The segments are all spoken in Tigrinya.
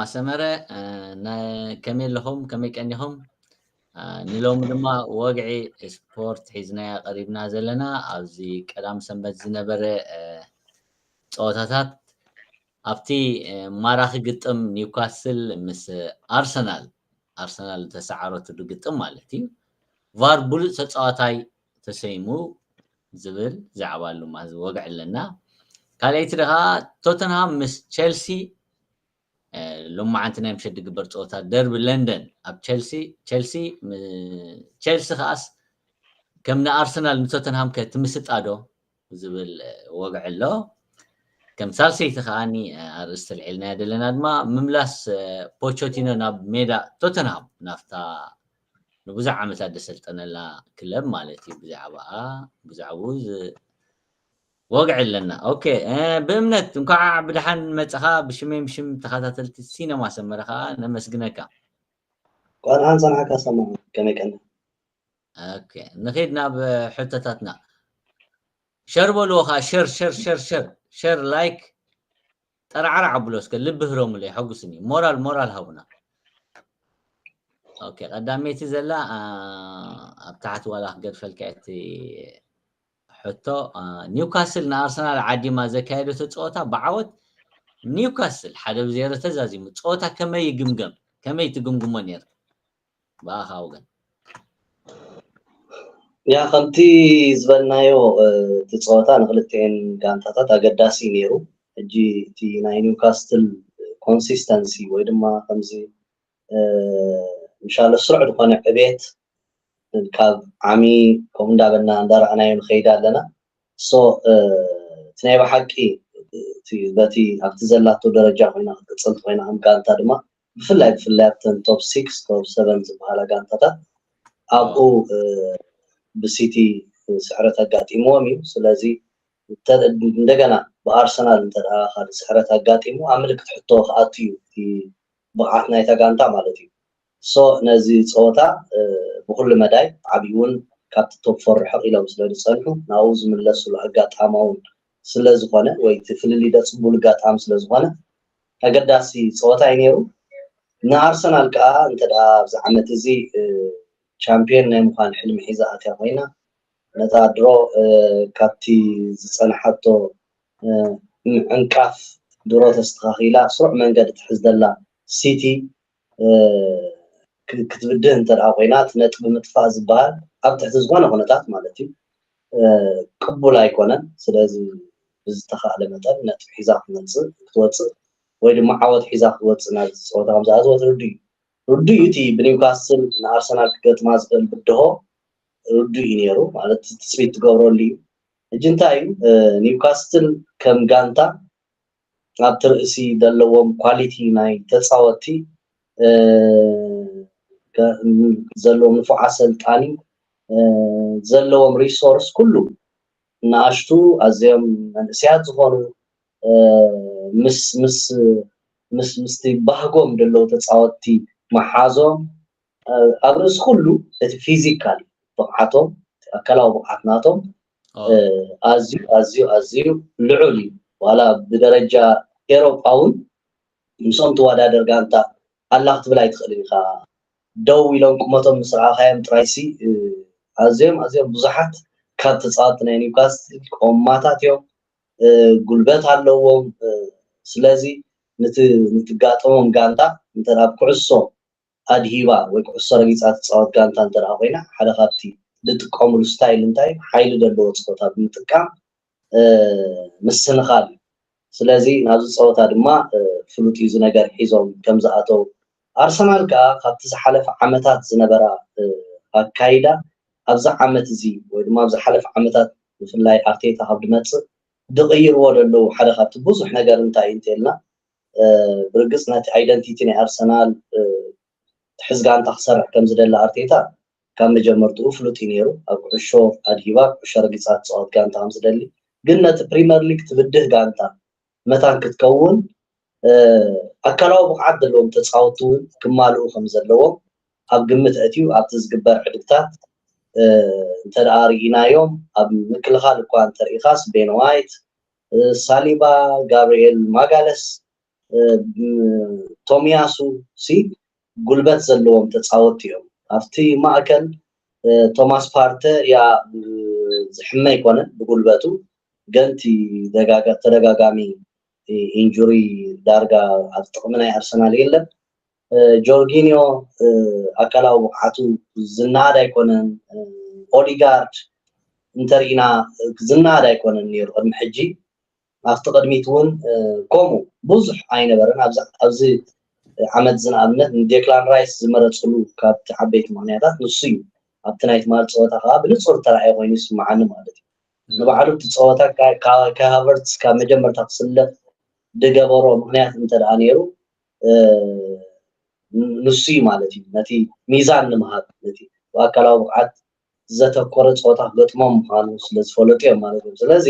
ኣሰመረ፣ እ፣ ነ-፣ ከመይ ኣለኹም? ከመይ ቀኒኹም? እ፣ ንሎሚ ድማ ወግዒ ስፖርት ሒዝናያ ቀሪብና ዘለና። ኣብዚ ቀዳም ሰንበት ዝነበረ፣ እ፣ ጸወታታት ኣብቲ፣ እ፣ ማራኺ ግጥም ኒውካስል ምስ ኣርሰናል፣ ኣርሰናል ዝተሰዓረትሉ ግጥም ማለት እዩ፣ ቫር ብሉጽ ተጻዋታይ ተሰይሙ ዝብል ዛዕባ ኣሎ፣ ማዚ ወግዒ ኣለና። ካልኣይቲ ደኻ ቶተንሃም ምስ ቸልሲ፣ እ፣ ሎማዓንቲ ናይ ምሸት ዝግበር ጸወታ ደርቢ ለንደን ኣብ ቸልሲ፣ ቸልሲ ም-፣ ቸልሲ ከኣስ ከም ንኣርሰናል ንቶተንሃም ከ ትምስጣ ዶ ዝብል፣ እ፣ ወግዒ ኣሎ። ከም ሳልሰይቲ ከኣኒ፣ እ፣ ኣርእስቲ ኣልዒልናያ ዘለና ድማ ምምላስ፣ እ፣ ፖቾቲኖ ናብ ሜዳ ቶተንሃም ናፍታ ንብዙሕ ዓመታት ዘሰልጠነላ ክለብ ማለት እዩ። ብዛዕባኣ፣ ብዛዕባኡ ዝ-፣ ወግዒ ኣለና። ኦኬ፣ እ፣ ብእምነት እንኳዕ ብደሓን መጻኻ። ብሽመይ ብሽም ተኸታተልቲ ሲነማ ሰመረ ከኣ ነመስግነካ። እንኳዕ ደሓን ጸናሕካ ሰማ፣ ከመይ ቀኒ? ኦኬ፣ ንኺድ ናብ፣ እ፣ ሕቶታትና። ሸር በልዎ ኸኣ፣ ሸር፣ ሸር፣ ሸር፣ ሸር፣ ሸር፣ ላይክ፣ ጠራዕራዕ ኣብሎ እስከ፣ ልቢ ህረሙለይ፣ የሐጉስኒ። ሞራል፣ ሞራል ሃቡና። ኦኬ፣ ቀዳመይቲ ዘላ፣ አ፣ ኣብ ታሕቲ ዋላ ክገድፈልካ እቲ ሕቶ፣ አ፣ ኒውካስል ንኣርሰናል ዓዲማ ዘካየደቶ ጸወታ ብዓወት ኒውካስል ሓደ ብዜሮ ተዛዚሙ። ጸወታ ከመይ ይግምገም? ከመይ ትግምግሞ ነይርካ? ብኣኻ ወገን። ያ፣ ከምቲ ዝበልናዮ፣ እ፣ እቲ ጸወታ ንክልቲኤን ጋንታታት ኣገዳሲ እዩ ነይሩ። ሕጂ እቲ ናይ ኒውካስትል ኮንሲስተንሲ ወይ ድማ ከምዚ፣ እ፣ ምሻለ ስሩዕ ዝኾነ ዕቤት ካብ ዓሚ ከምኡ እንዳበልና እንዳረኣናዮ ንኸይድ ኣለና። ሶ፣ እ፣ እቲ ናይ ብሓቂ እቲ በቲ ኣብቲ ዘላቶ ደረጃ ኮይና ክትቅጽል ኮይና ከም ጋንታ ድማ ብፍላይ ብፍላይ ኣብተን ቶፕ ሲክስ ቶፕ ሰቨን ዝበሃላ ጋንታታት ኣብኡ፣ እ፣ ብሲቲ ስዕረት ኣጋጢምዎም እዩ። ስለዚ እንተ-፣ እንደገና ብኣርሰናል እንተ ደኣ ካልእ ስዕረት ኣጋጢሙ ኣብ ምልክት ሕቶ ክኣቱ እዩ እቲ ብቕዓት ናይታ ጋንታ ማለት እዩ። ሶ ነዚ ጸወታ፣ እ፣ ብኹሉ መዳይ ዓብዩ እውን ካብቲ ቶፕ ፎር ርሕቕ ኢሎም ስለ ዝጸንሑ ናብኡ ዝምለስሉ ኣጋጣሚ እውን ስለ ዝኾነ ወይ እቲ ፍልልይ ደጽቡሉ ኣጋጣሚ ስለ ዝኾነ ኣገዳሲ ጸወታ እዩ ነይሩ። ንኣርሰናል ከኣ እንተ ደኣ ኣብዚ ዓመት እዚ፣ እ፣ ቻምፒዮን ናይ ምዃን ሕልሚ ሒዛ ኣትያ ኮይና ነታ ድሮ፣ እ፣ ካብቲ ዝጸንሓቶ፣ እ፣ ምዕንቃፍ ድሮ ተስተኻኺላ ስሩዕ መንገዲ ትሕዝ ዘላ ሲቲ፣ እ፣ ክ-፣ ክትብድህ እንተ ደኣ ኮይና እቲ ነጥቢ ምጥፋእ ዝበሃል ኣብ ትሕቲ ዝኾነ ኩነታት ማለት እዩ፣ እ፣ ቅቡል ኣይኮነን። ስለዚ ብዝተኻእለ መጠን ነጥቢ ሒዛ ክትመጽእ፣ ክትወጽእ ወይ ድማ ዓወት ሒዛ ክትወጽእ ናብዚ ጸወታ ከም ዝኣተወት ርዱእ እዩ። ርዱእ እዩ። እቲ ብኒውካስል ንኣርሰናል ክገጥማ ዝኽእል ብድሆ ርዱእ እዩ ነይሩ። ማለት ትጽቢት ትገብረሉ እዩ። ሕጂ እንታይ እዩ፣ እ፣ ኒውካስትል ከም ጋንታ ኣብቲ ርእሲ ዘለዎም ኳሊቲ ናይ ተጻወትቲ፣ እ፣ ከ-፣ ዘለዎም ንፉዕ ኣሰልጣኒ፣ እ፣ ዘለዎም ሪሶርስ ኩሉ ንኣሽቱ ኣዝዮም መንእሰያት ዝኾኑ፣ እ፣ ምስ፣ ምስ፣ ምስ፣ ምስቲ ባህጎም ዘለዉ ተጻወትቲ መሓዞም፣ እ፣ ኣብ ርእሲ ኩሉ እቲ ፊዚካል ብቕዓቶም፣ እቲ ኣካላዊ ብቕዓት ናቶም፣ ኦ። እ፣ ኣዝዩ፣ ኣዝዩ፣ ኣዝዩ ልዑል እዩ። ዋላ ብደረጃ ኤሮጳ እውን ምስኦም ትወዳደር ጋንታ ኣላ ክትብል ኣይትኽእልን ኢኻ። ደው ኢሎም ቁመቶም ምስ ረኣኻዮም ጥራይሲ፣ እ፣ ኣዝዮም፣ ኣዝዮም ብዙሓት ካብ ተጻወትቲ ናይ ኒውካስትል ቆማታት እዮም። እ፣ ጉልበት ኣለዎም። እ፣ ስለዚ ንቲ-፣ ንትጋጠሞም ጋንታ እንተ ኣብ ኩዕሶ ኣድሂባ ወይ ኩዕሶ ረጊጻ ትጻወት ጋንታ እንተ ደኣ ኮይና፣ ሓደ ካብቲ ዝጥቀምሉ ስታይል እንታይ፣ ሓይሊ ዘለዎ ጸወታ ብምጥቃም፣ እ፣ ምስንኻል እዩ። ስለዚ ናብዚ ጸወታ ድማ፣ እ፣ ፍሉጥ እዩ እዚ ነገር ሒዞም ከም ዝኣተው። ኣርሰናል ከኣ ካብቲ ዝሓለፈ ዓመታት ዝነበራ፣ እ፣ ኣካይዳ ኣብዚ ዓመት እዚ ወይ ድማ ኣብ ዝሓለፈ ዓመታት ብፍላይ ኣርቴታ ካብ ዝመጽእ ዝቕይርዎ ዘለዉ ሓደ ካብቲ ብዙሕ ነገር እንታይ እዩ እንተልና፣ እ፣ ብርግጽ ነቲ ኣይደንቲቲ ናይ ኣርሰናል፣ እ፣ ትሕዝ ጋንታ ክሰርሕ ከም ዝደሊ ኣርቴታ ካብ መጀመርትኡ ፍሉጥ እዩ ነይሩ። ኣብ ኩዕሾ ኣድሂባ ኩዕሾ ረጊጻ ትጻወት ጋንታ ከም ዝደሊ፣ ግን ነቲ ፕሪመር ሊግ ትብድህ ጋንታ መታን ክትከውን፣ እ፣ ኣካላዊ ብቕዓት ዘለዎም ተጻወትቲ እውን ክማልኡ ከም ዘለዎም ኣብ ግምት ኣእትዩ ኣብቲ ዝግበር ዕድግታት፣ እ፣ እንተ ደኣ ርኢናዮም ኣብ ምክልኻል እኳ እንተርኢኻስ ቤን ዋይት፣ እ፣ ሳሊባ፣ ጋብርኤል ማጋለስ፣ ቶሚያሱ ሲ ጉልበት ዘለዎም ተፃወትቲ እዮም። ኣብቲ ማእከል ቶማስ ፓርተ ያ ዝሕመ ኣይኮነን ብጉልበቱ፣ ገንቲ ተደጋጋሚ ኢንጁሪ ዳርጋ ኣብ ጥቕሚ ናይ ኣርሰናል የለን። ጆርጊኒዮ ኣካላዊ ብቕዓቱ ዝናኣድ ኣይኮነን። ኦዲጋርድ እንተርኢና ዝናኣድ ኣይኮነን ነይሩ ቅድሚ ሕጂ። ኣብቲ ቅድሚት እውን ከምኡ ብዙሕ ኣይነበረን። ኣብዚ ዓመት እዚ ንኣብነት ንዴክላን ራይስ ዝመረፅሉ ካብቲ ዓበይቲ ምክንያታት ንሱ እዩ። ኣብቲ ናይ ትማሊ ፀወታ ከዓ ብንፁር ተራእየ ኮይኑ ይስምዓኒ ማለት እዩ። ንባዕሉ እቲ ፀወታ ካይ ሃቨርትስ ካብ መጀመርታ ክስለፍ ዝገበሮ ምክንያት እንተ ደኣ ነይሩ ንሱ እዩ ማለት እዩ። ነቲ ሚዛን ንምሃብ ነቲ ብኣካላዊ ብቕዓት ዘተኮረ ፀወታ ክገጥሞም ምዃኑ ስለ ዝፈለጡ እዮም ማለት እዩ። ስለዚ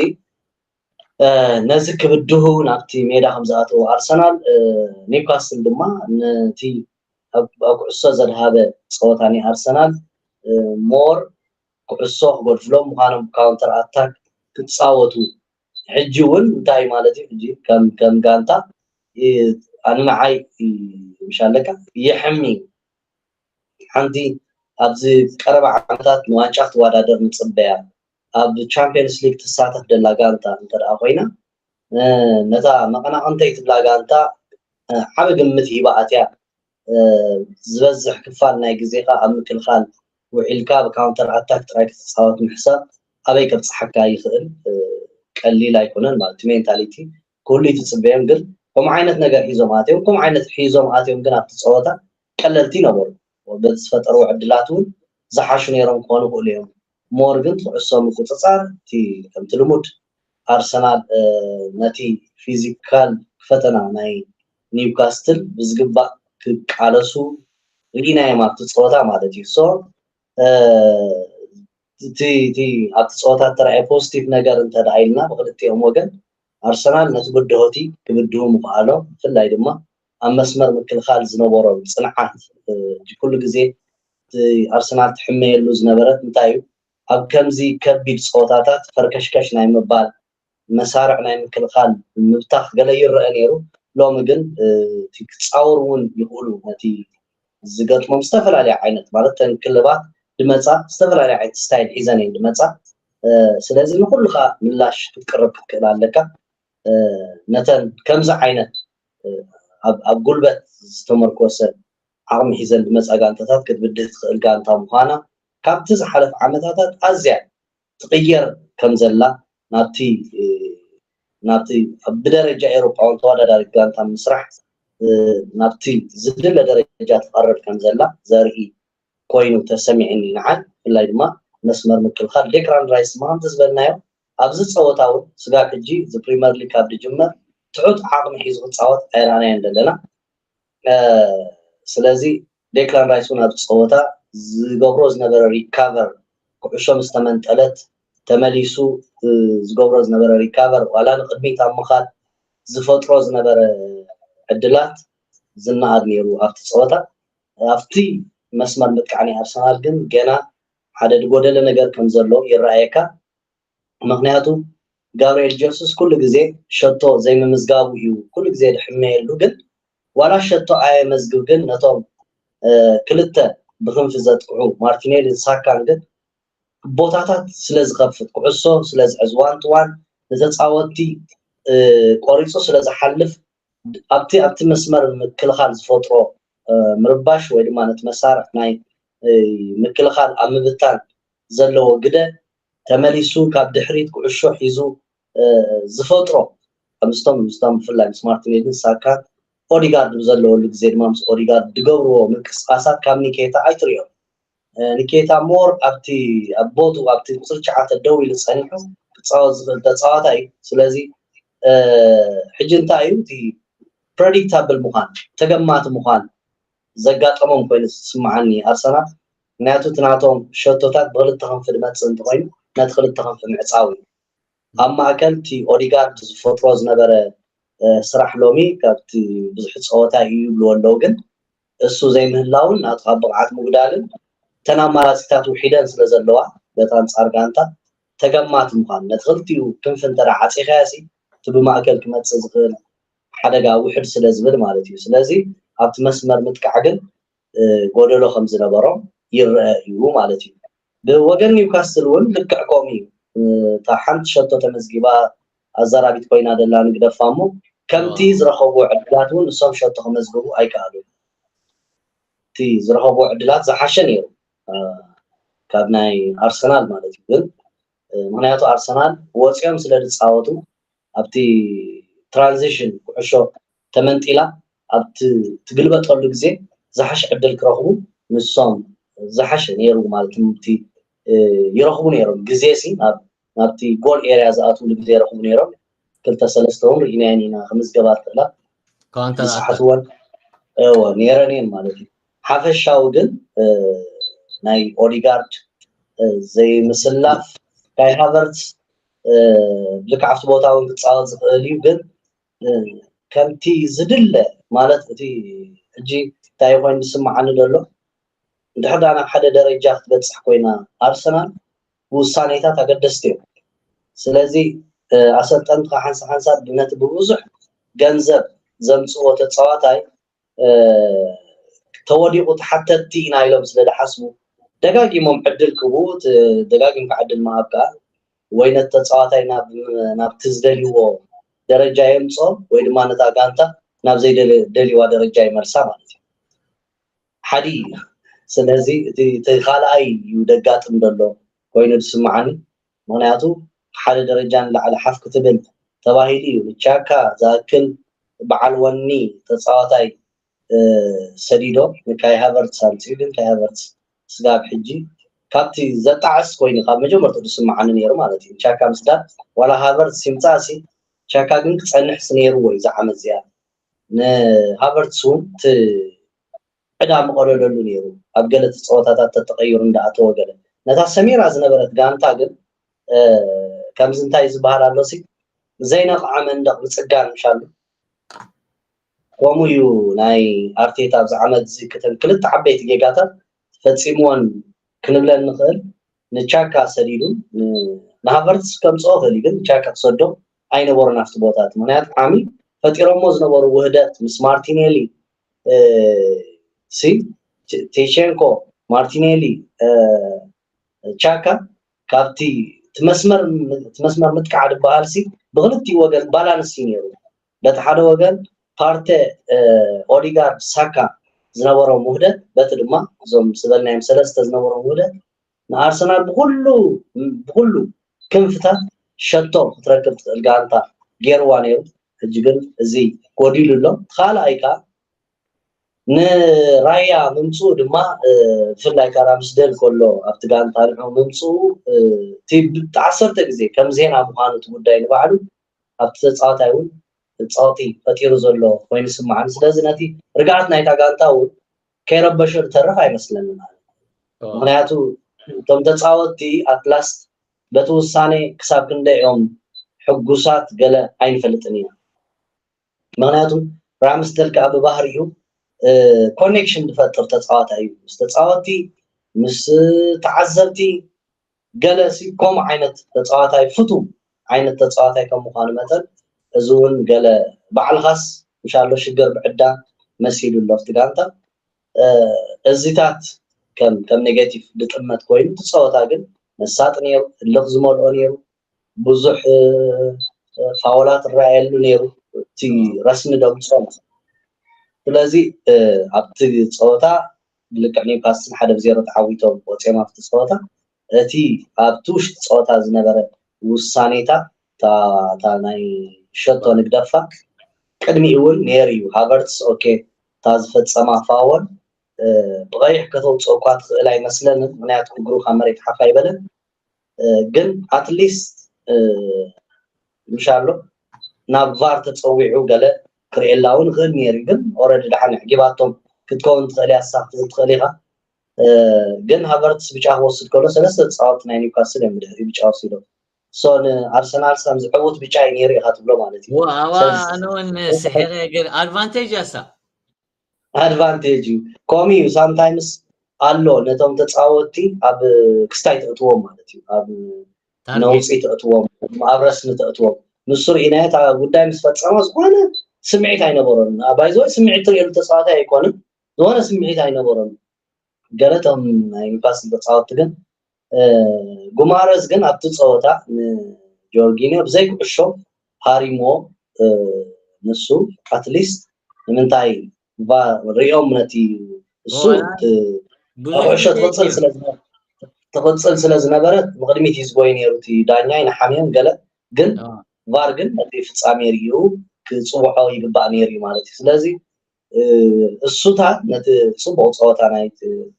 ነዚ ክብድሁ ናብቲ ሜዳ ከም ዝኣተዉ ኣርሰናል፣ ኒውካስል ድማ ነቲ ኣብ ኩዕሶ ዘድሃበ ፀወታ ናይ ኣርሰናል ሞር ኩዕሶ ክጎድፍሎም ምዃኖም ካውንተር ኣታክ ክፃወቱ ሕጂ እውን እንታይ ማለት እዩ? ሕጂ ከም ከም ጋንታ ኣንመዓይ ምሻለካ የሕሚ ሓንቲ ኣብዚ ቀረባ ዓመታት ንዋንጫ ክትወዳደር ንፅበያ ኣብ ቻምፒየንስ ሊግ ትሳተፍ ደላ ጋንታ እንተ ደኣ ኮይና ነታ መቐናቕንተይ ትብላ ጋንታ ዓቢ ግምት ሂባ ኣትያ ዝበዝሕ ክፋል ናይ ግዜኻ ኣብ ምክልኻል ውዒልካ ብካውንተር ኣታክ ጥራይ ክትፃወት ምሕሳብ ኣበይ ከብፅሓካ ይኽእል ቀሊል ኣይኮነን ማለት እቲ ሜንታሊቲ ኩሉ ትፅበዮም ግን ከምኡ ዓይነት ነገር ሒዞም ኣትዮም ከምኡ ዓይነት ሒዞም ኣትዮም ግን ኣብቲ ፀወታ ቀለልቲ ነበሩ በዚ ዝፈጠርዎ ዕድላት እውን ዝሓሹ ነይሮም ክኾኑ ይኽእሉ እዮም ሞር ግን ኩዕሶ ምቁፅፃር እቲ ከምቲ ልሙድ ኣርሰናል ነቲ ፊዚካል ፈተና ናይ ኒውካስትል ብዝግባእ ክቃለሱ ርኢናዮም ኣብቲ ፀወታ ማለት እዩ። ሶ እቲ እቲ ኣብቲ ፀወታ እተረኣየ ፖዚቲቭ ነገር እንተ ደኣ ኢልና ብክልቲኦም ወገን ኣርሰናል ነቲ ብድሆቲ ክብድሁ ምኽኣሎም ብፍላይ ድማ ኣብ መስመር ምክልኻል ዝነበሮም ፅንዓት ኩሉ ግዜ ኣርሰናል ትሕመየሉ ዝነበረት እንታይ እዩ ኣብ ከምዚ ከቢድ ፀወታታት ፈርከሽከሽ ናይ ምባል መሳርዕ ናይ ምክልኻል ምብታኽ ገለ ይረአ ነይሩ። ሎሚ ግን እቲ ክፃወሩ እውን ይኽእሉ ነቲ ዝገጥሞም ዝተፈላለየ ዓይነት ማለት ተን ክለባት ድመፃ ዝተፈላለየ ዓይነት ስታይል ሒዘን እየን ድመፃ። ስለዚ ንኩሉ ከዓ ምላሽ ክትቅርብ ክትክእል ኣለካ። ነተን ከምዚ ዓይነት ኣብ ጉልበት ዝተመርኮሰ ዓቕሚ ሒዘን ድመፃ ጋንታታት ክትብድህ ትኽእል ጋንታ ምዃና ካብቲ ዝሓለፈ ዓመታታት ኣዝያ ትቕየር ከም ዘላ ናብቲ ናብቲ ብደረጃ ኤሮፓ እውን ተወዳዳሪ ጋንታ ምስራሕ ናብቲ ዝድለ ደረጃ ትቐርብ ከም ዘላ ዘርኢ ኮይኑ ተሰሚዕኒ ንዓይ ብፍላይ ድማ መስመር ምክልኻል ዴክላን ራይስ ድማ ከምቲ ዝበልናዮ ኣብዚ ፀወታ እውን ስጋብ ሕጂ እዚ ፕሪመር ሊግ ካብ ዝጅመር ትሑት ዓቕሚ ሒዙ ክፃወት ኣይረኣናዮን ዘለና ስለዚ ዴክላን ራይስ እውን ኣብ ፀወታ ዝገብሮ ዝነበረ recover ኩዕሾ ምስ ተመንጠለት ተመሊሱ ዝገብሮ ዝነበረ recover ዋላ ንቕድሚት ኣብ ምኻድ ዝፈጥሮ ዝነበረ ዕድላት ዝነኣድ ነይሩ ኣብቲ ፀወታ ኣብቲ መስመር ምጥቃዕ ናይ ኣርሰናል ግን ገና ሓደ ዝጎደለ ነገር ከም ዘሎ ይረኣየካ ምኽንያቱ ጋብርኤል ጀሱስ ኩሉ ግዜ ሸቶ ዘይምምዝጋቡ እዩ ኩሉ ግዜ ዝሕመየሉ ግን ዋላ ሸቶ ኣየመዝግብ ግን ነቶም ክልተ ብክንፊ ዘጥቅዑ ማርቲኔሊን ሳካን ግን ቦታታት ስለ ዝኸፍት ኩዕሶ ስለ ዝሕዝ ዋን ቱ ዋን ንተፃወትቲ ቆሪፁ ስለ ዝሓልፍ ኣብቲ ኣብቲ መስመር ምክልኻል ዝፈጥሮ ምርባሽ ወይ ድማ ነቲ መሳርዕ ናይ ምክልኻል ኣብ ምብታን ዘለዎ ግደ ተመሊሱ ካብ ድሕሪት ኩዕሾ ሒዙ ዝፈጥሮ ምስቶም ምስቶም ብፍላይ ምስ ማርቲኔሊን ሳካን ኦዲጋርድ ብዘለወሉ ግዜ ድማ ምስ ኦዲጋርድ ዝገብርዎ ምንቅስቃሳት ካብ ኒኬታ ኣይትሪኦ ንኬታ ሞር ኣብቲ ኣብ ቦቱ ኣብቲ ቁፅሪ ትሽዓተ ደው ኢሉ ፀኒሑ ክፃወት ዝኽእል ተፃዋታይ እዩ ስለዚ ሕጂ እንታይ እዩ እቲ ፕረዲክታብል ምዃን ተገማቲ ምዃን ዘጋጠሞም ኮይኑ ዝስምዓኒ ኣርሰናል ምክንያቱ እቲ ናቶም ሸቶታት ብክልተ ክንፊ ዝመፅእ እንተኮይኑ ነቲ ክልተ ክንፊ ምዕፃው እዩ ኣብ ማእከል እቲ ኦዲጋርድ ዝፈጥሮ ዝነበረ ስራሕ ሎሚ ካብቲ ብዙሕ ፀወታ እዩ ይብልዎ ኣለዉ ግን እሱ ዘይምህላውን ናቱ ካብ ብቕዓት ምጉዳልን እተን ኣማራፂታት ውሒደን ስለ ዘለዋ በቲ ኣንፃር ጋንታ ተገማቲ ምዃን ነቲ ክልቲኡ ክንፊ እንተ ዓፂኻያ ሲ እቲ ብማእከል ክመፅእ ዝኽእል ሓደጋ ውሕድ ስለ ዝብል ማለት እዩ። ስለዚ ኣብቲ መስመር ምጥቃዕ ግን ጎደሎ ከም ዝነበሮም ይረአ እዩ ማለት እዩ። ብወገን ኒውካስትል እውን ልክዕ ከምኡ እዩ። እታ ሓንቲ ሸቶ ተመዝጊባ ኣዛራቢት ኮይና ደላ ንግደፋ እሞ ከምቲ ዝረኸብዎ ዕድላት እውን ንሶም ሸቶ ከመዝግቡ ኣይከኣሉን። እቲ ዝረኸብዎ ዕድላት ዝሓሸ ነይሩ ካብ ናይ ኣርሰናል ማለት እዩ። ግን ምክንያቱ ኣርሰናል ወፂኦም ስለ ዝፃወቱ ኣብቲ ትራንዚሽን ኩዕሾ ተመንጢላ ኣብ ትግልበጠሉ ግዜ ዝሓሸ ዕድል ክረኽቡ ንሶም ዝሓሸ ነይሩ ማለት እቲ ይረኽቡ ነይሮም። ግዜ ሲ ናብቲ ጎል ኤርያ ዝኣትውሉ ግዜ ይረኽቡ ነይሮም። ክልተ ሰለስተ እውን ርኢናየን ኢና ክምዝገባ ዝኽእላ ዝሰሓትወን እወ ነይረን እየን ማለት እዩ። ሓፈሻዊ ግን ናይ ኦዲጋርድ ዘይምስላፍ ካይ ሃቨርትስ ብልክዕ ኣብቲ ቦታ እውን ክፃወት ዝኽእል እዩ። ግን ከምቲ ዝድለ ማለት እቲ ሕጂ እንታይ ኮይኑ ዝስምዓኒ ዘሎ እንድሕር ደኣ ናብ ሓደ ደረጃ ክትበፅሕ ኮይና ኣርሰናል ውሳኔታት ኣገደስቲ እዮም። ስለዚ ኣሰልጠንቲ ከዓ ሓንሳብ ሓንሳብ ነቲ ብብዙሕ ገንዘብ ዘምፅዎ ተፃዋታይ ተወዲቑ ተሓተትቲ ኢና ኢሎም ስለ ዝሓስቡ ደጋጊሞም ዕድል ክህቡ ደጋጊምካ ዕድል ምሃብ ከዓ ወይ ነቲ ተፃዋታይ ናብቲ ዝደልይዎ ደረጃ የምፅኦ ወይ ድማ ነታ ጋንታ ናብ ዘይደልይዋ ደረጃ ይመልሳ ማለት እዩ። ሓዲ እዩ። ስለዚ እቲ ካልኣይ እዩ ደጋጥም ዘሎ ኮይኑ ዝስምዓኒ። ምክንያቱ ሓደ ደረጃ ንላዕሊ ሓፍ ክትብል ተባሂሉ እዩ። ንቻካ ዝኣክል በዓል ወኒ ተፃዋታይ ሰዲዶ ንካይ ሃቨርትስ ኣምፅኡ። ግን ካይ ሃቨርትስ ስጋብ ሕጂ ካብቲ ዘጣዕስ ኮይኑ ካብ መጀመርትኡ ዝስምዓኒ ነይሩ ማለት እዩ። ቻካ ምስዳድ ዋላ ሃቨርትስ ይምፃእ ሲ ቻካ ግን ክፀንሕስ ነይርዎ እዩ እዛ ዓመት እዚኣ። ንሃቨርትስ እውን እቲ ዕዳ ምቐለለሉ ነይሩ። ኣብ ገለ እቲ ፀወታታት ተተቐይሩ እንዳኣተወ ገለ ነታ ሰሚራ ዝነበረት ጋንታ ግን ከምዚ እንታይ ዝበሃል ኣሎ ሲ ዘይነቕዐ መንደቕ ምፅጋን ምሻሉ። ከምኡ እዩ ናይ ኣርቴታ ኣብዚ ዓመት እዚ ክተን ክልተ ዓበይቲ ጌጋታት ፈፂምዎን ክንብለን ንኽእል። ንቻካ ሰዲዱ ንሃቨርትስ ከምፅኦ ክእል ግን ቻካ ክሰዶ ኣይነበሮን ኣብቲ ቦታት ምክንያቱ ዓሚ ፈጢሮሞ ዝነበሩ ውህደት ምስ ማርቲኔሊ ሲ ቴቼንኮ ማርቲኔሊ ቻካ ካብቲ እቲ መስመር ምጥቃዕ ዝበሃል ሲ ብክልቲኡ ወገን ባላንስ እዩ ነይሩ። በቲ ሓደ ወገን ፓርተ ኦዲጋርድ ሳካ ዝነበሮም ውህደት በቲ ድማ እዞም ዝበልናዮም ሰለስተ ዝነበሮም ውህደት ንኣርሰናል ብኩሉ ብኩሉ ክንፍታት ሸቶ ክትረክብ ትኽእል ጋንታ ገይርዋ ነይሩ። ሕጂ ግን እዚ ጎዲሉ ኣሎ። ካልኣይ ከዓ ንራያ ምምፅኡ ድማ ብፍላይ ከዓ ራምስደል ከሎ ኣብቲ ጋንታ ንዑ ምምፅኡ እቲ ዓሰርተ ግዜ ከም ዜና ምዃኑ እቲ ጉዳይ ንባዕሉ ኣብቲ ተፃዋታይ እውን ፀቕጢ ፈጢሩ ዘሎ ኮይኑ ይስምዓኒ። ስለዚ ነቲ ርግኣት ናይታ ጋንታ እውን ከይረበሾ ዝተርፍ ኣይመስለኒ ማለት እዩ። ምክንያቱ እቶም ተፃወትቲ ኣትላስት በቲ ውሳኔ ክሳብ ክንደይ እዮም ሕጉሳት ገለ ኣይንፈልጥን ኢና። ምክንያቱ ራምስደል ከዓ ብባህሪኡ ኮኔክሽን ዝፈጥር ተፃዋታይ እዩ ምስ ተፃወትቲ ምስ ተዓዘብቲ ገለ ሲ ከምኡ ዓይነት ተፃዋታይ ፍቱ ዓይነት ተፃዋታይ ከም ምኳኑ መጠን እዚ እውን ገለ ባዕልካስ ምሻሎ ሽግር ብዕዳ መሲሉ ኣሎ ኣብቲ ጋንታ። እዚታት ከም ከም ኔጋቲቭ ዝጥመት ኮይኑ እቲ ፀወታ ግን መሳጢ ነይሩ፣ ህልኽ ዝመልኦ ነይሩ፣ ብዙሕ ፋውላት ይረኣየሉ ነይሩ። እቲ ረስሚ ደምፅኦ ማለት ስለዚ ኣብቲ ፀወታ ልክዕ ኒውካስትል ሓደ ብዜሮ ተዓዊቶም ወፂኦም ኣብቲ ፀወታ እቲ ኣብቲ ውሽጢ ፀወታ ዝነበረ ውሳኔታት እታ ናይ ሸቶ ንግደፋ ቅድሚኡ እውን ነይሩ እዩ። ሃቨርትስ ኦኬ እታ ዝፈፀማ ፋወል ብቐይሕ ከተውፅኦ እኳ ትኽእል ኣይመስለንን፣ ምክንያቱ እግሩ ካብ መሬት ሓፍ ኣይበለን። ግን ኣትሊስት ምሻሎ ናብ ቫር ተፀዊዑ ገለ ክርእየላ እውን ይኽእል ነይሩ። ግን ኦረዲ ደሓን ኣዕጊባቶም ክትከውን ትኽእል እያ፣ ሳክት ክትኽእል ኢኻ። ግን ሃቨርትስ ብጫ ክወስድ ከሎ ሰለስተ ተፃወትቲ ናይ ኒውካስል እዮም ብድሕሪ ብጫ ወሲዶም። ሶ ንኣርሰናል ሳም ዝዕውት ብጫ እዩ ነይሩ ኢኻ ትብሎ ማለት እዩ። ኣነ እውን ስሒረ ግን ኣድቫንቴጅ ያሳ ኣድቫንቴጅ እዩ። ከምኡ እዩ ሳምታይምስ ኣሎ ነቶም ተፃወትቲ ኣብ ክስታይ ተእትዎም ማለት እዩ ኣብ ነውፂ ተእትዎም ኣብ ረስሚ ተእትዎም ንሱ ርኢናዮ እታ ጉዳይ ምስ ፈፀመ ዝኾነ ስምዒት ኣይነበሮን። ባይዘወይ ስምዒት ትርእየሉ ተፃዋታይ ኣይኮንን፣ ዝኾነ ስምዒት ኣይነበሮን። ገለ እቶም ናይ ኒውካስል ተፃወትቲ ግን ጉማረዝ ግን ኣብቲ ፀወታ ንጆርጊኒዮ ብዘይ ኩዕሾ ሃሪሞ ንሱ ኣትሊስት ንምንታይ ሪኦም ነቲ እሱ ኩዕሾ ትቕፅል ስለ ዝነበረት ንቕድሚት እዩ ዝጎይ ነይሩ እቲ ዳኛ ይንሓምዮም ገለ ግን ቫር ግን ነቲ ፍፃሜ ሪኡ ክፅውዖ ይግባእ ነይሩ እዩ ማለት እዩ ስለዚ እሱታት ነቲ ፅቡቕ ፀወታ ናይ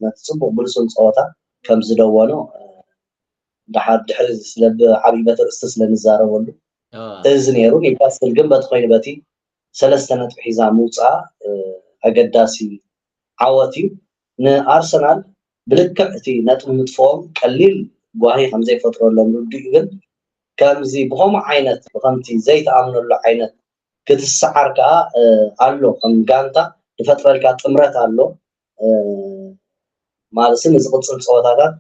ነቲ ፅቡቕ ብልፁን ፀወታ ከም ዝደወኖ ድሓር ድሕሪ ስለ ዓብይ በተርእስቲ ስለ ንዛረበሉ እዚ ነይሩ ኒውካስል ግን በቲ ኮይኑ በቲ ሰለስተ ነጥቢ ሒዛ ምውፃኣ ኣገዳሲ ዓወት እዩ ንኣርሰናል ብልክዕ እቲ ነጥቢ ምጥፍኦም ቀሊል ጓሂ ከምዘይፈጥረሎም ርዱእ ግን ከምዚ ብኸምኡ ዓይነት ብከምቲ ዘይተኣምነሉ ዓይነት ክትሰዓር ከዓ ኣሎ ከም ጋንታ ዝፈጥረልካ ጥምረት ኣሎ ማለት ንዝቕፅል ፀወታታት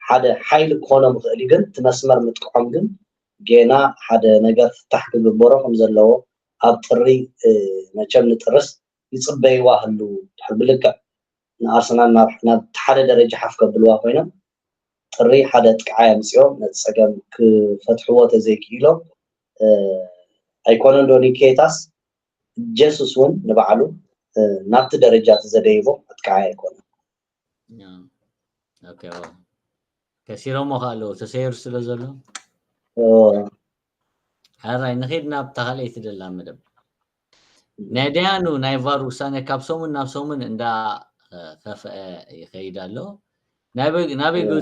ሓደ ሓይሊ ክኾኖም ይኽእል እዩ ግን እቲ መስመር ምጥቅዖም ግን ጌና ሓደ ነገር ፍታሕ ክግበሮ ከም ዘለዎ ኣብ ጥሪ መቸም ንጥርስ ይፅበይዋ ህልው ድሕር ብልክዕ ንኣርሰናል ናብ ሓደ ደረጃ ሓፍ ከብልዋ ኮይኖም ጥሪ ሓደ ጥቅዓይ ኣምፅኦም ነቲ ፀገም ክፈትሕዎ ተዘይክኢሎም ኣይኮነን ዶ ኒኬታስ ጀሱስ እውን ንባዕሉ ናብቲ ደረጃ ተዘደይቦ ኣጥቃዓይ ኣይኮነን ከሲሮሞ ከ ኣለዎ ተሰይሩ ስለ ዘሎ ሕራይ ንኺድ ናብ ተኻልአይቲ ደላ መደብ ናይ ደያኑ ናይ ቫር ውሳነ ካብ ሰሙን ናብ ሰሙን እንዳ ከፍአ ይኸይድ ኣሎ ናበይ ጉ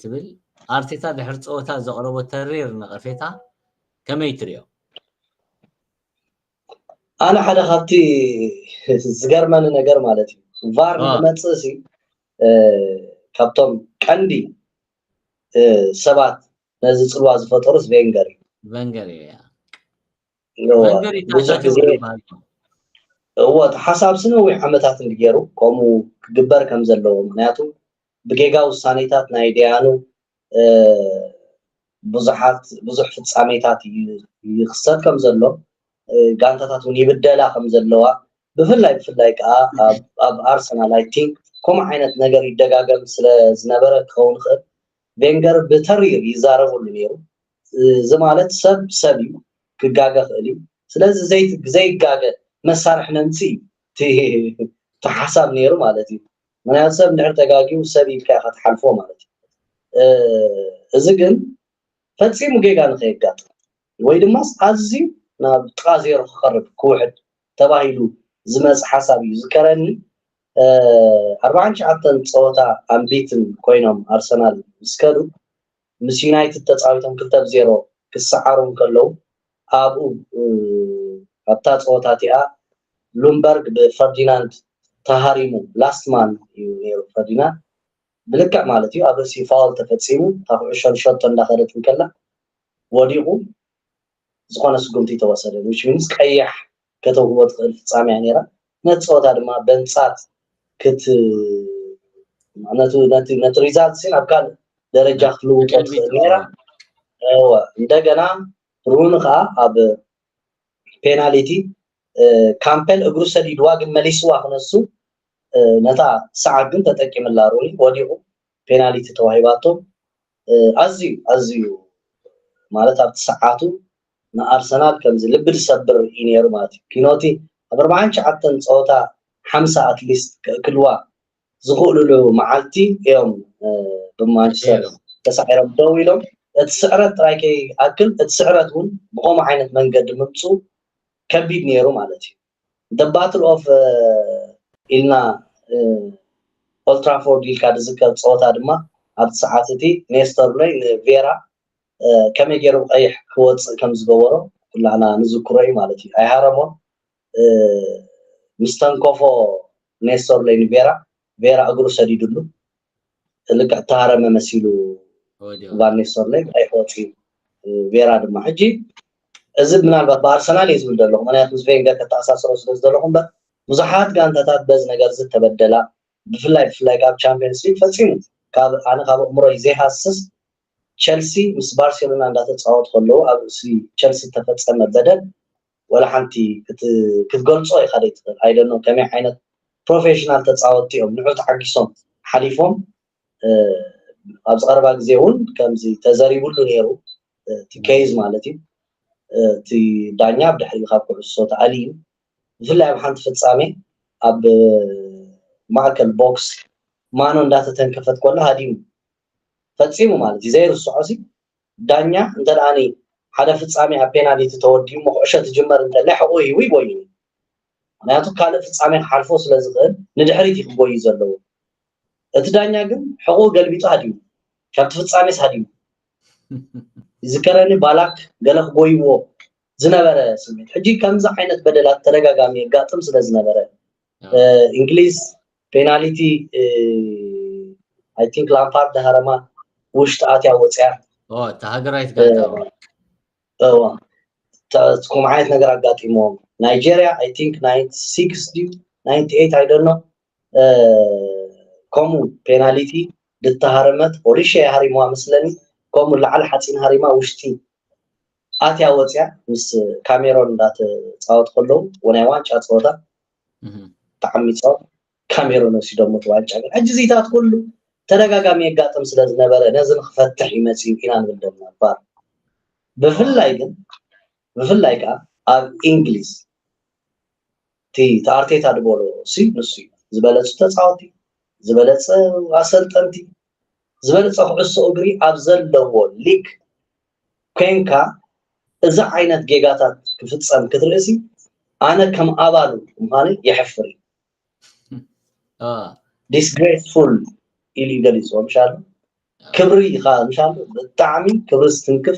ትብል ኣርቴታ ድሕሪ ፀወታ ዘቕረቦ ተሪር ነቐፌታ ከመይ ትሪኦ ኣነ ሓደ ካብቲ ዝገርመኒ ነገር ማለት እዩ ቫር ንክመፅእ ሲ ካብቶም ቀንዲ ሰባት ነዚ ፅልዋ ዝፈጠሩስ ቬንገር እዩ ቨንገር እዩ ብዙሕ ግዜ እዎ እቲ ሓሳብ ስነዊሕ ዓመታት እንዲ ገይሩ ከምኡ ክግበር ከም ዘለዎ ምክንያቱ ብጌጋ ውሳኔታት ናይ ደያኑ ብዙሓት ብዙሕ ፍፃሜታት ይኽሰት ከም ዘሎ ጋንታታት እውን ይብደላ ከም ዘለዋ ብፍላይ ብፍላይ ከዓ ኣብ ኣርሰናል ኣይ ቲንክ ከምኡ ዓይነት ነገር ይደጋገም ስለ ዝነበረ ክኸውን ይኽእል ቬንገር ብተሪር ይዛረበሉ ነይሩ እዚ ማለት ሰብ ሰብ እዩ ክጋገ ክእል እዩ ስለዚ ዘይጋገ መሳርሒ ነምፅእ እዩ እቲ ሓሳብ ነይሩ ማለት እዩ ምክንያቱ ሰብ እንድሕር ተጋግዩ ሰብ ኢልካ ኢካ ትሓልፎ ማለት እዩ እዚ ግን ፈፂሙ ጌጋ ንከየጋጥም ወይ ድማ ኣዝዩ ናብ ጥቃ ዜሮ ክቀርብ ክውሕድ ተባሂሉ ዝመፅ ሓሳብ እዩ ዝከረኒ ኣርባዓን ትሽዓተን ፀወታ ኣንቢትን ኮይኖም ኣርሰናል ምስ ከዱ ምስ ዩናይትድ ተፃዊቶም ክልተ ብ ዜሮ ክሰዓሩ እንከለዉ ኣብኡ ኣብታ ፀወታ እቲኣ ሉምበርግ ብፈርዲናንድ ተሃሪሙ ላስት ማን እዩ ነይሩ ፈርዲናንድ ብልክዕ ማለት እዩ ኣብ ርእሲ ፋውል ተፈፂሙ እታ ኩዕሾ ንሸቶ እንዳኸደት እንከላ ወዲቑ ዝኾነ ስጉምቲ ተወሰደ which means ቀያሕ ከተውህቦ ትኽእል ፍፃሜ እያ ነይራ ነቲ ፀወታ ድማ በንፃት ክት ነቲ result ሲ ናብ ካልእ ደረጃ ክትልውጦ ትኽእል ነይራ እወ እንደገና ሩኒ ከዓ ኣብ ፔናሊቲ ካምፔል እግሩ ሰዲድዋ ግን መሊስዋ ክነሱ ነታ ሰዓት ግን ተጠቂምላ ሩኒ ወዲቑ ፔናሊቲ ተዋሂባቶም ኣዝዩ ኣዝዩ ማለት ኣብቲ ሰዓቱ ንኣርሰናል ከምዚ ልቢ ዝሰብር እዩ ነይሩ ማለት እዩ ኪኖቲ ኣብ ኣርባዓን ትሽዓተን ፀወታ ሓምሳ ኣትሊስት ከእክልዋ ዝኽእልሉ መዓልቲ እዮም ብማንቸስተር ተሳዒሮም ደው ኢሎም እቲ ስዕረት ጥራይ ከይኣክል እቲ ስዕረት እውን ብኸምኡ ዓይነት መንገዲ ምምፁ ከቢድ ነይሩ ማለት እዩ the battle of ኢልና ኦልትራፎርድ ኢልካ ዝዝከር ፀወታ ድማ ኣብቲ ሰዓት እቲ ኔስተርሎይ ንቬራ ከመይ ገይሩ ቀይሕ ክወፅእ ከም ዝገበሮ ኩላህና ንዝክሮ እዩ ማለት እዩ ኣይሃረሞን ምስ ተንከፎ ኔስተርሎይ ንቬራ ቬራ እግሩ ሰዲድሉ ልክዕ ተሃረመ መሲሉ ቫን ኔስተርሎይ ቀይሕ ወፂኡ ቬራ ድማ ሕጂ እዚ ምናልባት ብኣርሰናል እየ ዝብል ዘለኹ ምክንያቱ ምስ ቬንገር ከተኣሳስሮ ስለ ዝደለኹ እምበር ብዙሓት ጋንታታት በዚ ነገር ዝተበደላ ብፍላይ ብፍላይ ካብ ቻምፒየንስ ሊግ ፈፂሙ ካብ ኣነ ካብ ኣእምሮይ ዘይሃስስ ቸልሲ ምስ ባርሴሎና እንዳተፃወቱ ከለዉ ኣብ ርእሲ ቸልሲ ዝተፈፀመ በደል ወላ ሓንቲ ክትገልጾ ኢኻ ዘይትኽእል። ኣይደኖ ከመይ ዓይነት ፕሮፌሽናል ተፃወትቲ እዮም ንዑ ተዓጊሶም ሓሊፎም። ኣብዚ ቀረባ ግዜ እውን ከምዚ ተዘሪቡሉ ነይሩ፣ እቲ ኬዝ ማለት እዩ። እቲ ዳኛ ብድሕሪ ካብ ኩዕሶ ተኣልዩ፣ ብፍላይ ኣብ ሓንቲ ፍጻሜ ኣብ ማእከል ቦክስ ማኖ እንዳተተንከፈት ኮላ ሃዲሙ ፈጺሙ ማለት እዩ። ዘይርስዖ ሲ ዳኛ እንተ ደኣ ሓደ ፍጻሜ ኣብ ፔናልቲ ተወዲኡ እሞ ኩዕሾ ትጅመር እንተላ ሕቑ ሂቡ ይጎይኑ። ምክንያቱ ካልእ ፍጻሜ ክሓልፎ ስለ ዝኽእል ንድሕሪት እዩ ክጎዩ ዘለዎ። እቲ ዳኛ ግን ሕቑ ገልቢጡ ሃዲሙ፣ ካብቲ ፍጻሜስ ሃዲሙ። ይዝከረኒ ባላክ ገለ ክጎይዎ ዝነበረ ስምዒት። ሕጂ ከምዚ ዓይነት በደላት ተደጋጋሚ የጋጥም ስለ ዝነበረ እንግሊዝ ፔናልቲ ኣይ ቲንክ ላምፓርድ ሃረማ ውሽጢ ኣትያ ወፅያ እታ ሃገራዊት ጋንታ እዋ ከምኡ ዓይነት ነገር ኣጋጢሞም። ናይጀርያ ኣይ ቲንክ ናይንቲ ሲክስ ድዩ ናይንቲ ኤይት ኣይደኖ ከምኡ ፔናልቲ ድተሃረመት ኦሊሸ ሃሪምዋ መስለኒ። ከምኡ ላዕሊ ሓፂን ሃሪማ ውሽጢ ኣትያ ወፅያ ምስ ካሜሮን እንዳተፃወት ከለዉ ወናይ ዋንጫ ፀወታ ተዓሚፆም ካሜሮን ወሲዶም እቲ ዋንጫ። ግን ሕጂ ዚታት ኩሉ ተደጋጋሚ የጋጥም ስለ ዝነበረ ነዚ ንክፈትሕ እዩ መፂኡ ኢና ንብል ደና ቫር። ብፍላይ ግን ብፍላይ ከዓ ኣብ እንግሊዝ እቲ ኣርቴታ ዝበሎ ሲ ንሱ እዩ ዝበለፁ ተፃወቲ ዝበለፀ ኣሰልጠንቲ ዝበለፀ ኩዕሶ እግሪ ኣብ ዘለዎ ሊግ ኮንካ እዚ ዓይነት ጌጋታት ክፍፀም ክትርእሲ ኣነ ከም ኣባሉ ምዃነ የሕፍር እዩ። ዲስግሬስፉል ኢሉ ይገልፅዎ ምሻሉ ክብሪ ኢኻ ምሻሉ ብጣዕሚ ክብሪ ዝትንክፍ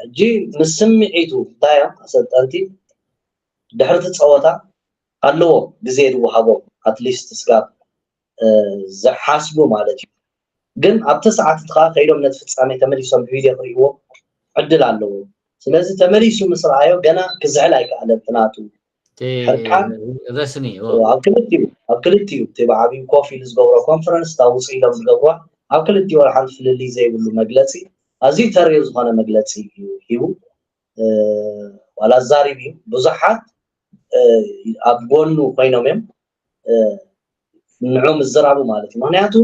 ሕጂ ምስ ስምዒቱ እንታይ እዮም ኣሰልጠንቲ ድሕርቲ ፀወታ ኣለዎ ግዜ ዝወሃቦም ኣትሊስት ስጋብ ዝሓስቡ ማለት እዩ። ግን ኣብቲ ሰዓት እቲ ከዓ ከይዶም ነቲ ፍፃሜ ተመሊሶም ብቪድዮ ክርእይዎ ዕድል ኣለዎ። ስለዚ ተመሊሱ ምስ ረኣዮ ገና ክዝሕል ኣይከኣለን እቲ ናቱ ሕርቃን ረስኒ ኣብ ክልቲኡ ኣብ ክልቲኡ እቲ ብዓብዩ ኮፍ ኢሉ ዝገብሮ ኮንፈረንስ እታ ውፅእ ኢሎም ዝገብርዋ ኣብ ክልቲኡ ወላ ሓንቲ ፍልልይ ዘይብሉ መግለፂ ኣዝዩ ተሪር ዝኾነ መግለፂ እዩ ሂቡ። ዋላ ኣዛሪቡ እዩ ብዙሓት ኣብ ጎኑ ኮይኖም እዮም ንዑ ምዝራቡ ማለት እዩ። ምክንያቱ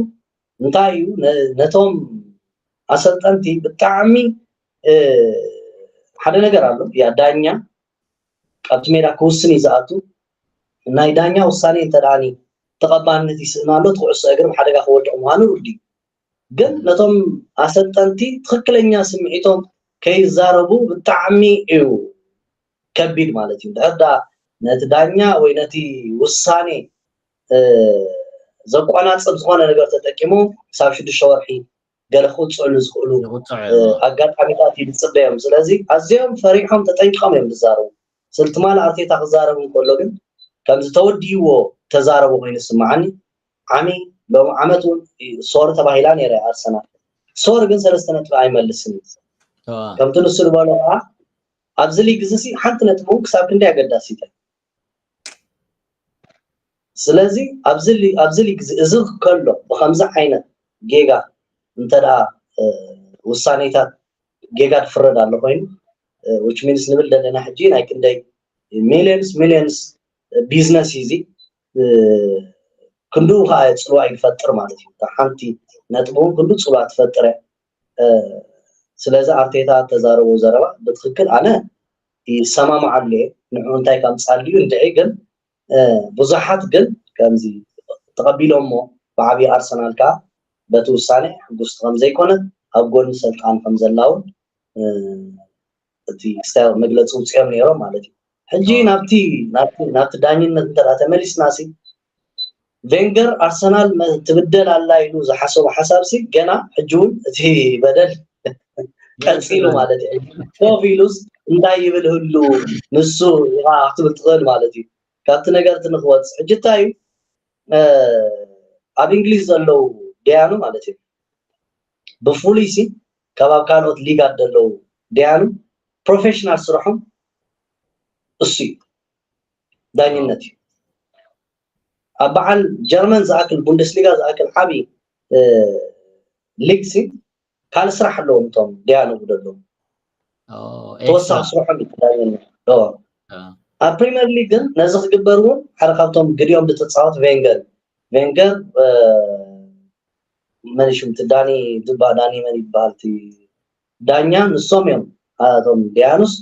እንታይ እዩ ነቶም ኣሰልጠንቲ ብጣዕሚ ሓደ ነገር ኣሎ ያ ዳኛ ካብቲ ሜዳ ክውስን እዩ ዝኣቱ። ናይ ዳኛ ውሳኔ እንተ ደኣ ተቐባልነት ይስእን ኣሎ እቲ ኩዕሶ እግሪ ብሓደጋ ክወድቕ ምዃኑ ርዱእ እዩ። ግን ነቶም ኣሰልጠንቲ ትኽክለኛ ስምዒቶም ከይዛረቡ ብጣዕሚ እዩ ከቢድ ማለት እዩ። ድሕር ደኣ ነቲ ዳኛ ወይ ነቲ ውሳኔ ዘቆናጽብ ዝኾነ ነገር ተጠቂሞም ክሳብ ሽዱሽተ ወርሒ ገለ ክቕፅዕሉ ዝኽእሉ ኣጋጣሚታት እዩ ዝፅበዮም። ስለዚ ኣዝዮም ፈሪሖም ተጠንቂቖም እዮም ዝዛረቡ። ስለ ትማሊ ኣርቴታ ክዛረብ እንከሎ ግን ከምዚ ተወዲእዎ ተዛረቦ ኮይኑ ዝስምዓኒ። ዓሚ ሎም ዓመት እውን ሶሪ ተባሂላ ነይራ ኣርሰናል። ሶሪ ግን ሰለስተ ነጥቢ ኣይመልስን እዩ። ከምቲ ንሱ ዝበሎ ከዓ ኣብዚ ሊግ እዚ ሓንቲ ነጥቢ እውን ክሳብ ክንደይ ኣገዳሲት እያ። ስለዚ ኣብዚ ሊግ እዚ ከሎ ብከምዚ ዓይነት ጌጋ እንተ ደኣ ውሳኔታት ጌጋ ትፍረድ ኣሎ ኮይኑ which means ንብል ዘለና ሕጂ ናይ ክንደይ ሚሊዮንስ ሚሊዮንስ ቢዝነስ እዩ እዚ ክንድኡ ከዓ ፅልዋ እዩ ዝፈጥር ማለት እዩ። ሓንቲ ነጥቢ እውን ክንዱ ፅልዋ ትፈጥር እያ። ስለዚ ኣርቴታ ተዛረቦ ዘረባ ብትክክል ኣነ ይሰማማዓሉ እየ። ንዑ እንታይ ከምፃሉ እዩ እንድዒ ግን ብዙሓት ግን ከምዚ ተቐቢሎሞ ብዓብዪ ኣርሰናል ከዓ በቲ ውሳኔ ሕጉስቲ ከምዘይኮነ ኣብ ጎኒ ሰልጣን ከምዘላ እውን እቲ ክስታይ መግለፂ ውፅኦም ነይሮም ማለት እዩ። ሕጂ ናብቲ ናብቲ ዳኝነት እንተ ተመሊስና ሲ ቬንገር ኣርሰናል ትብደል ኣላ ኢሉ ዝሓሰቡ ሓሳብ ሲ ገና ሕጂ እውን እቲ በደል ቀፂሉ ማለት እዩ። ኮፍ ኢሉስ እንታይ ይብል ህሉ ንሱ ኢኻ ክትብል ትኽእል ማለት እዩ። ካብቲ ነገርቲ ንክወፅእ ሕጂ እንታይ እዩ ኣብ እንግሊዝ ዘለዉ ደያኑ ማለት እዩ ብፍሉይ ሲ ካብ ኣብ ካልኦት ሊጋት ዘለዉ ደያኑ ፕሮፌሽናል ስርሖም እሱ እዩ ዳኝነት እዩ። ኣብ በዓል ጀርመን ዝኣክል ቡንደስሊጋ ዝኣክል ዓብዪ ሊግ ሲ ካልእ ስራሕ ኣለዎም እቶም ደያኑ ዘለዉ ተወሳኺ ስርሖም እዩ ዳኝነት። ኣብ ፕሪምየር ሊግ ግን ነዚ ክግበር እውን ሓደ ካብቶም ግዲኦም ዝተፃወት ቬንገር ቬንገር መን ሽም እቲ ዳኒ ድባ ዳኒ መን ይበሃል እቲ ዳኛ ንሶም እዮም ኣቶም ዲያኑስ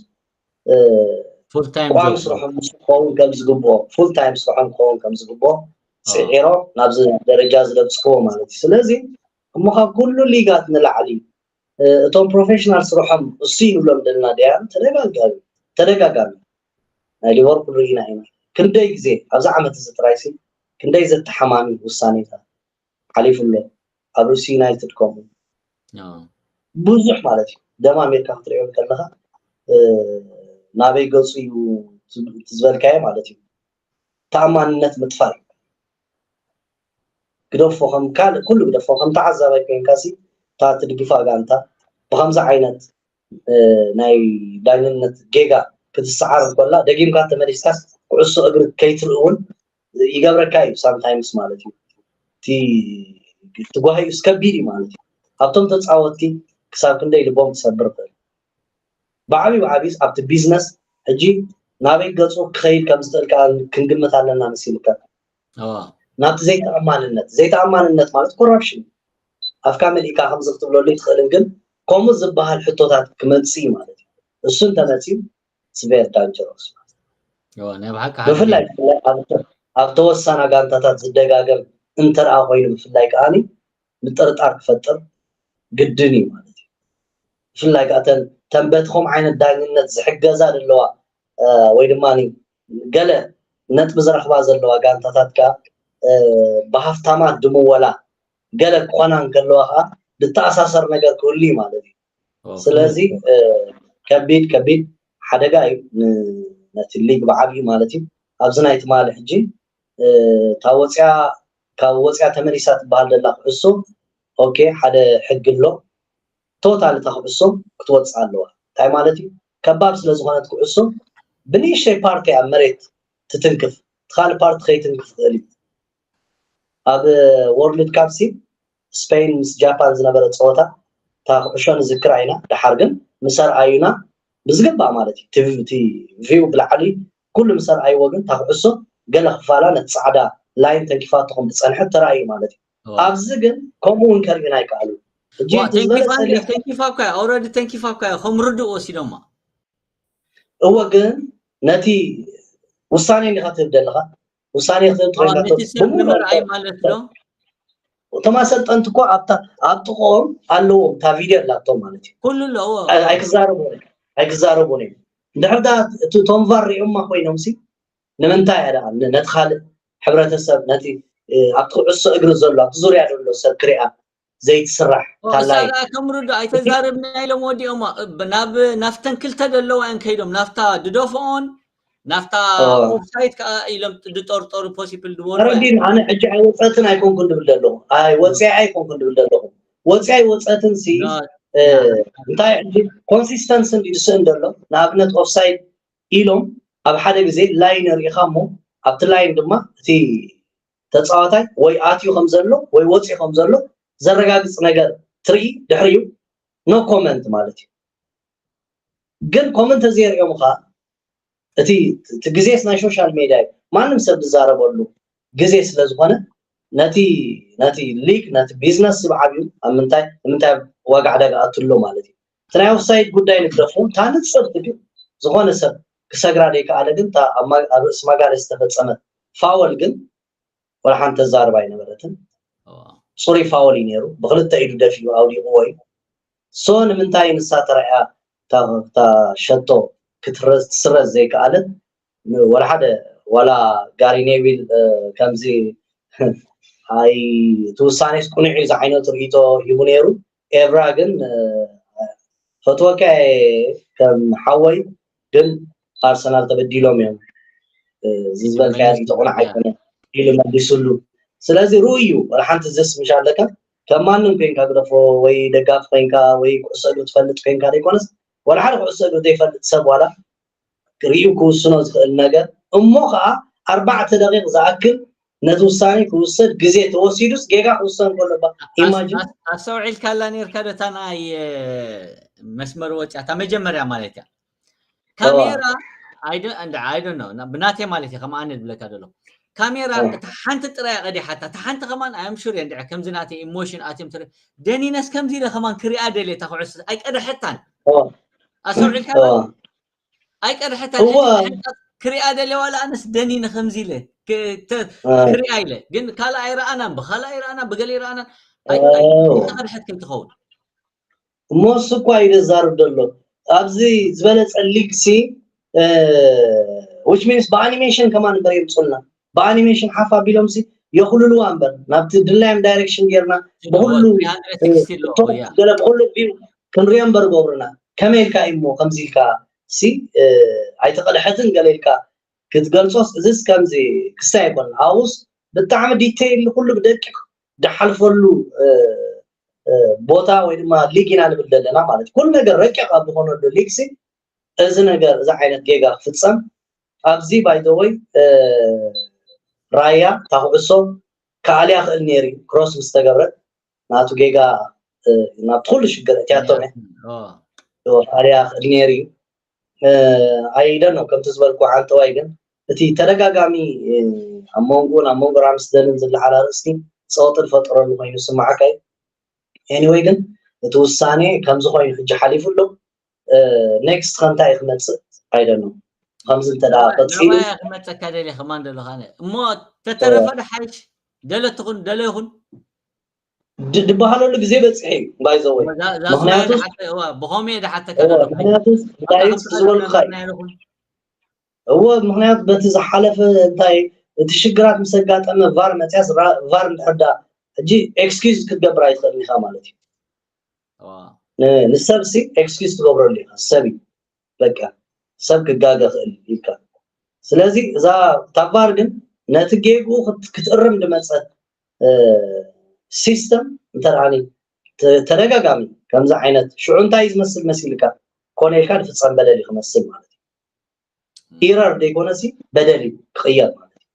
ፉል ታይም ቋሚ ስርሖም ክኸውን ከም ዝግብኦ ፉል ታይም ስርሖም ክኸውን ከም ዝግብኦ ስዒሮም ናብዚ ደረጃ ዝለብፅዎ ማለት እዩ። ስለዚ እሞ ካብ ኩሉ ሊጋት ንላዕሊ እቶም ፕሮፌሽናል ስርሖም እሱ ይብሎም ዘለና ዲያኑ ተደጋጋሚ ተደጋጋሚ ናይ ሊቨርፑል ርኢና ኢና። ክንደይ ግዜ ኣብዚ ዓመት እዚ ጥራይሲ ክንደይ ዘተሓማሚ ውሳኔታት ሓሊፉ ኣሎ ኣብ ርእሲ ዩናይትድ ከምኡ ብዙሕ ማለት እዩ። ደም ኣሜሪካ ክትሪኦ ከለካ ናበይ ገፁ እዩ ዝበልካዮ ማለት እዩ። ተኣማንነት ምጥፋእ እዩ። ግደፎ ከም ካልእ ኩሉ ግደፎ ከም ተዓዛባይ ኮይንካ ሲ እታ ትድግፋ ጋንታ ብከምዚ ዓይነት ናይ ዳኝነት ጌጋ ክትሰዓር እንኮላ ደጊምካ ተመሊስካስ ኩዕሶ እግሪ ከይትርኢ እውን ይገብረካ እዩ ሳምታይምስ ማለት እዩ። እቲ ጓሂኡስ ከቢድ እዩ ማለት እዩ። ኣብቶም ተፃወትቲ ክሳብ ክንደይ ልቦም ትሰብር ትእል። ብዓብዩ ብዓብዩስ ኣብቲ ቢዝነስ ሕጂ ናበይ ገፁ ክኸይድ ከም ዝኽእል ከዓ ክንግምት ኣለና መሲልካ ናብቲ ዘይተኣማንነት ዘይተኣማንነት ማለት ኮራፕሽን ኣፍካ መሊእካ ከምዚ ክትብለሉ ይትኽእልን ግን ከምኡ ዝበሃል ሕቶታት ክመፅእ እዩ ማለት እዩ። እሱ እንተመፅዩ ስቬር ዳንጀሮስ ብፍላይ ኣብ ተወሳና ጋንታታት ዝደጋገም እንተርኣ ኮይኑ ብፍላይ ከዓኒ ምጥርጣር ክፈጥር ግድን እዩ ማለት እዩ። ብፍላይ ከዓ ተን በትኹም ዓይነት ዳኝነት ዝሕገዛ ዘለዋ ወይ ድማ ገለ ነጥቢ ዝረኽባ ዘለዋ ጋንታታት ከዓ ብሃፍታማት ድምወላ ገለ ክኾና እንከለዋ ከዓ ዝተኣሳሰር ነገር ክህሉ እዩ ማለት እዩ። ስለዚ ከቢድ ከቢድ ሓደጋ እዩ ነቲ ሊግ ብዓብዩ ማለት እዩ። ኣብዚ ናይ ትማሊ ሕጂ እታ ወፅያ ካብ ወፅያ ተመሊሳ ትበሃል ዘላ ኩዕሶ ኦኬ ሓደ ሕጊ ኣሎ። ቶታል እታ ኩዕሶ ክትወፅእ ኣለዋ። እንታይ ማለት እዩ? ከባብ ስለ ዝኾነት ኩዕሶ ብንእሽተይ ፓርቲ ኣብ መሬት ትትንክፍ፣ እቲ ካልእ ፓርቲ ከይትንክፍ ትኽእል እዩ። ኣብ ወርልድ ካፕ ሲ ስፔን ምስ ጃፓን ዝነበረ ፀወታ እታ ኩዕሾ ንዝክራ ኢና። ደሓር ግን ምስ ኣርኣዩና ብዝግባእ ማለት እዩ እቲ ቪው ብላዕሊ ኩሉ ምስ ኣርኣይዎ ግን እታ ኩዕሶ ገለ ክፋላ ነቲ ፃዕዳ ላይን ተንኪፋቶ ከም ዝፀንሐት ተራእዩ ማለት እዩ። ኣብዚ ግን ከምኡ እውን ከርእዩና ኣይከኣሉ። ሕጂ ተንኪፋብካዮ ኣውረዲ ተንኪፋብካዮ ከም ርዱእ ወሲዶማ እወ ግን ነቲ ውሳኔ እንዲኻ ትህብ ዘለኻ ውሳኔ ክትህብ ንምርኣይ ማለት ዶ እቶም ኣሰልጠንቲ እኮ ኣብ ጥቕኦም ኣለዎም እታ ቪድዮ ኣላቶም ማለት እዩ። ኩሉ ኣለዎ ኣይክዛረቡን ኣይክዛረቡን እዮም። እንድሕር ዳ እቶም ቫር ሪኦማ ኮይኖም ሲ ንምንታይ እያ ደኣ ነቲ ካልእ ሕብረተሰብ ነቲ ኣብቲ ኩዕሶ እግሪ ዘሎ ኣብቲ ዙርያ ዘሎ ሰብ ክሪኣ ዘይትስራሕ ታላይ ከምርዶ ኣይተዛረብና ኢሎም ወዲኦም ናብ ናፍተን ክልተ ዘለዋ እየን ከይዶም ናፍታ ድደፍኦን ናፍታ ኦፍሳይድ ከዓ ኢሎም ድጠርጠሩ ፖሲብል ድበሉ ተረዲን ኣነ ሕጂ ኣይወፀትን ኣይኮንኩን ድብል ዘለኹ ኣይወፅያ ኣይኮንኩን ድብል ዘለኹ ወፅያ ኣይወፀትን ሲ እንታይ ሕጂ ኮንሲስተንስ እንዲ ዝስእን ዘሎ ንኣብነት ኦፍሳይድ ኢሎም ኣብ ሓደ ግዜ ላይን ርኢኻ እሞ ኣብቲ ላይን ድማ እቲ ተፃዋታይ ወይ ኣትዩ ከም ዘሎ ወይ ወፅዩ ከም ዘሎ ዘረጋግፅ ነገር ትርኢ ድሕሪኡ no comment ማለት እዩ። ግን ኮመንት ተዘይሪኦም ከዓ እቲ ግዜስ ናይ ሶሻል ሜድያ እዩ። ማንም ሰብ ዝዛረበሉ ግዜ ስለ ዝኾነ ነቲ ነቲ ሊግ ነቲ ቢዝነስ ብዓብዩ ኣብ ምንታይ ንምንታይ ዋጋ ዕዳጋ ኣትሎ ማለት እዩ። እቲ ናይ ኦፍሳይድ ጉዳይ ንግደፎ እታ ንፅርቲ ግን ዝኾነ ሰብ ክሰግራ ዘይከኣለ ግን ኣብ ርእሲ ማጋለስ ዝተፈፀመት ፋወል ግን ወላ ሓንቲ ተዛርባ ኣይነበረትን። ፅሩይ ፋወል እዩ ነይሩ። ብክልተ ኢዱ ደፊኡ ኣውዲቕዎ እዩ። ሶ ንምንታይ ንሳ ተራእያ እታ ሸቶ ክትስረዝ ዘይከኣለት ወላ ሓደ ዋላ ጋሪ ኔቪል ከምዚ ኣይ እቲ ውሳኔስ ቁኑዕ እዩ ዝዓይነቱ ርእይቶ ሂቡ ነይሩ። ኤቭራ ግን ፈትወካ ከም ሓወይ ግን ኣርሰናል ተበዲሎም እዮም ዝዝበልካያ ተቑናዕ ኣይኮነ ኢሉ መሊሱሉ። ስለዚ ርኡ እዩ ወላ ሓንቲ ዘስ ምሽ ኣለካ ከም ማንም ኮይንካ ግደፎ ወይ ደጋፊ ኮይንካ ወይ ኩዕሶ እግሪ ትፈልጥ ኮይንካ ዘይኮነስ ወላ ሓደ ኩዕሶ እግሪ ዘይፈልጥ ሰብ ዋላ ርእዩ ክውስኖ ዝኽእል ነገር እሞ ከዓ ኣርባዕተ ደቂቕ ዝኣክል ነቲ ውሳኔ ክውሰድ ግዜ ተወሲዱስ ጌጋ ክውሰን ከሎ ኢማጂን ኣስተውዒልካላ ነርካ ዶ እታ ናይ መስመር ወፂያ እታ መጀመርያ ማለት እያ ካሜራ I don't, and I don't know. ብናተይ ማለት እዩ፣ ከም ኣነ ዝብለካ ዘሎ። ካሜራ እታ ሓንቲ ጥራይ ቀዲሓታ፣ እታ ሓንቲ ከማን ኣይ ኣም ሹር እንድዐ ከምዚ ናተይ ኢሞሽን ኣትዮም ትርኢ። ደኒነስ ከምዚ ኢለ ከማን ክሪኣ ደልየ እታ ኩዕሶ ኣይቀደሐታን። ኣስተውዒልካ? ኣይቀደሐታን። ክሪኣ ደልየ ዋላ ኣነስ ደኒነ ከምዚ ኢለ ክሪኣ ኢለ። ግን ካልእ ኣይረኣናን፣ ብኻልእ ኣይረኣናን፣ ብገለ ኣይረኣናን። ኣይቀደሐት ከይትኸውን። እሞ እሱ እኳ እዩ ዘዛርብ ዘሎ። ኣብዚ ዝበለፀ ሊግ ሲ which means ብኣኒሜሽን ከማን እምበር የምፁልና። ብኣኒሜሽን ሓፍ ኣቢሎም ሲ የኹልልዋ እምበር ናብቲ ድላዮም ዳይሬክሽን ጌርና ብኩሉ ክንሪኦ እምበር ገብርና። ከመይ ኢልካ እዩ እሞ ከምዚ ኢልካ ሲ ኣይተቐድሐትን ገለ ኢልካ ክትገልፆስ፣ እዚስ ከምዚ ክስታይ ኣይኮነን። ኣብኡስ ብጣዕሚ ዲቴይል ኩሉ ብደቂቕ ዝሓልፈሉ ቦታ ወይ ድማ ሊግ ኢና ንብል ዘለና ማለት እዩ። ኩሉ ነገር ረቂቕ ኣብ ዝኾነሉ ሊግ ሲ እዚ ነገር፣ እዚ ዓይነት ጌጋ ክፍፀም ኣብዚ ባይዘወይ ራያ እታ ኩዕሶ ክኣልያ ክእል ነይሩ እዩ። ክሮስ ምስ ተገብረት ናቱ ጌጋ ናብቲ ኩሉ ሽግር እቲኣቶም እያ። ክኣልያ ክእል ነይሩ እዩ። ኣይደን ነው ከምቲ ዝበልኩ ዓንተዋይ ግን እቲ ተደጋጋሚ ኣብ መንጎን ኣብ መንጎ ራምስደልን ዝለዓል ኣርእስቲ ፀወጢ ዝፈጠረሉ ኮይኑ ስማዓካ እዩ። ኤኒወይ ግን እቲ ውሳኔ ከምዚ ኮይኑ ሕጂ ሓሊፉ ኣሎ። ኔክስት ከ እንታይ ክመፅእ ኣይደን ነው ከምዚ እንተ ደኣ ቀፂሉ ናባይ ክመፀካ ደልየ ከማን ደለኻ እሞ ተተረፈ ደሓይሽ ደለ ትኹን ደለ ይኹን ድበሃለሉ ግዜ በፂሐ እዩ ባይዘወይ ምክንያቱ ብኸመይ ደሓተካ ደሎ ምክንያቱ ዳይት ዝበልኩካ እዩ እዎ ምክንያቱ በቲ ዝሓለፈ እንታይ እቲ ሽግራት ምስ ኣጋጠመ ቫር መፅያስ ቫር እንድሕር ዳ ሕጂ ኤክስኪዝ ክትገብር ኣይትኽእልን ኢኻ ማለት እዩ ንሰብ ሲ ኤክስኪዝ ትገብረሉ ኢኻ ሰብ እዩ በቃ ሰብ ክጋገ ክእል ኢልካ ስለዚ እዛ ታቫር ግን ነቲ ጌግኡ ክትእርም ዝመፀት ሲስተም እንተደኣኒ ተደጋጋሚ ከምዚ ዓይነት ሽዑ እንታይ ዝመስል መሲልካ ኮነ ኢልካ ዝፍፀም በደል እዩ ክመስል ማለት እዩ ኢረር ዘይኮነሲ በደል እዩ ክቕየር ማለት እዩ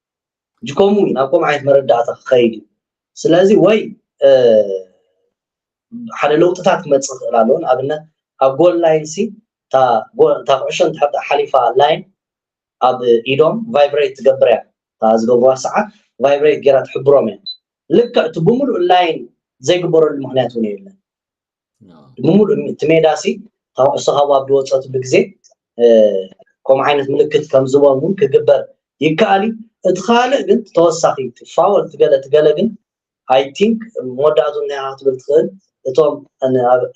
ሕጂ ከምኡ እዩ ናብ ከምኡ ዓይነት መረዳእታ ክኸይድ እዩ ስለዚ ወይ ሓደ ለውጥታት ክመፅእ ክእል ኣለዎ ንኣብነት ኣብ ጎል ላይን ሲ እታ ኩዕሾ እንድሕር ሓሊፋ ላይን ኣብ ኢዶም ቫይብሬት ትገብር እያ እታ ዝገብርዋ ሰዓት ቫይብሬት ጌራ ትሕብሮም እያ ልክዕ እቲ ብምሉእ ላይን ዘይግበረሉ ምክንያት እውን የለን ብምሉእ እቲ ሜዳ ሲ እታ ኩዕሶ ካብ ኣብ ዝወፀትሉ ግዜ ከምኡ ዓይነት ምልክት ከም ዝቦም እውን ክግበር ይከኣል እዩ እቲ ካልእ ግን ተወሳኺ ፋወል ትገለ ትገለ ግን I think መወዳእቱ እንታይ ክትብል ትኽእል እቶም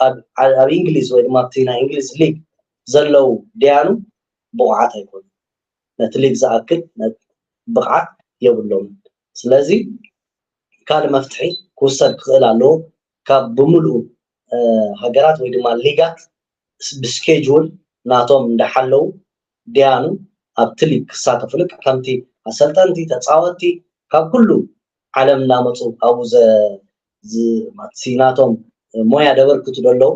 ኣብ እንግሊዝ ወይ ድማ ኣብቲ ናይ እንግሊዝ ሊግ ዘለዉ ደያኑ ብቑዓት ኣይኮኑ ነቲ ሊግ ዝኣክል ብቕዓት የብሎም ስለዚ ካልእ መፍትሒ ክውሰድ ክኽእል ኣለዎ ካብ ብምልኡ ሃገራት ወይ ድማ ሊጋት ብስኬጅል ናቶም እንዳሓለዉ ደያኑ ኣብቲ ሊግ ክሳተፉ ልክዕ ከምቲ ኣሰልጠንቲ ተፃወትቲ ካብ ኩሉ ዓለም እናመፁ ኣብኡ ናቶም ሞያ ደበርክቱ ዘለዉ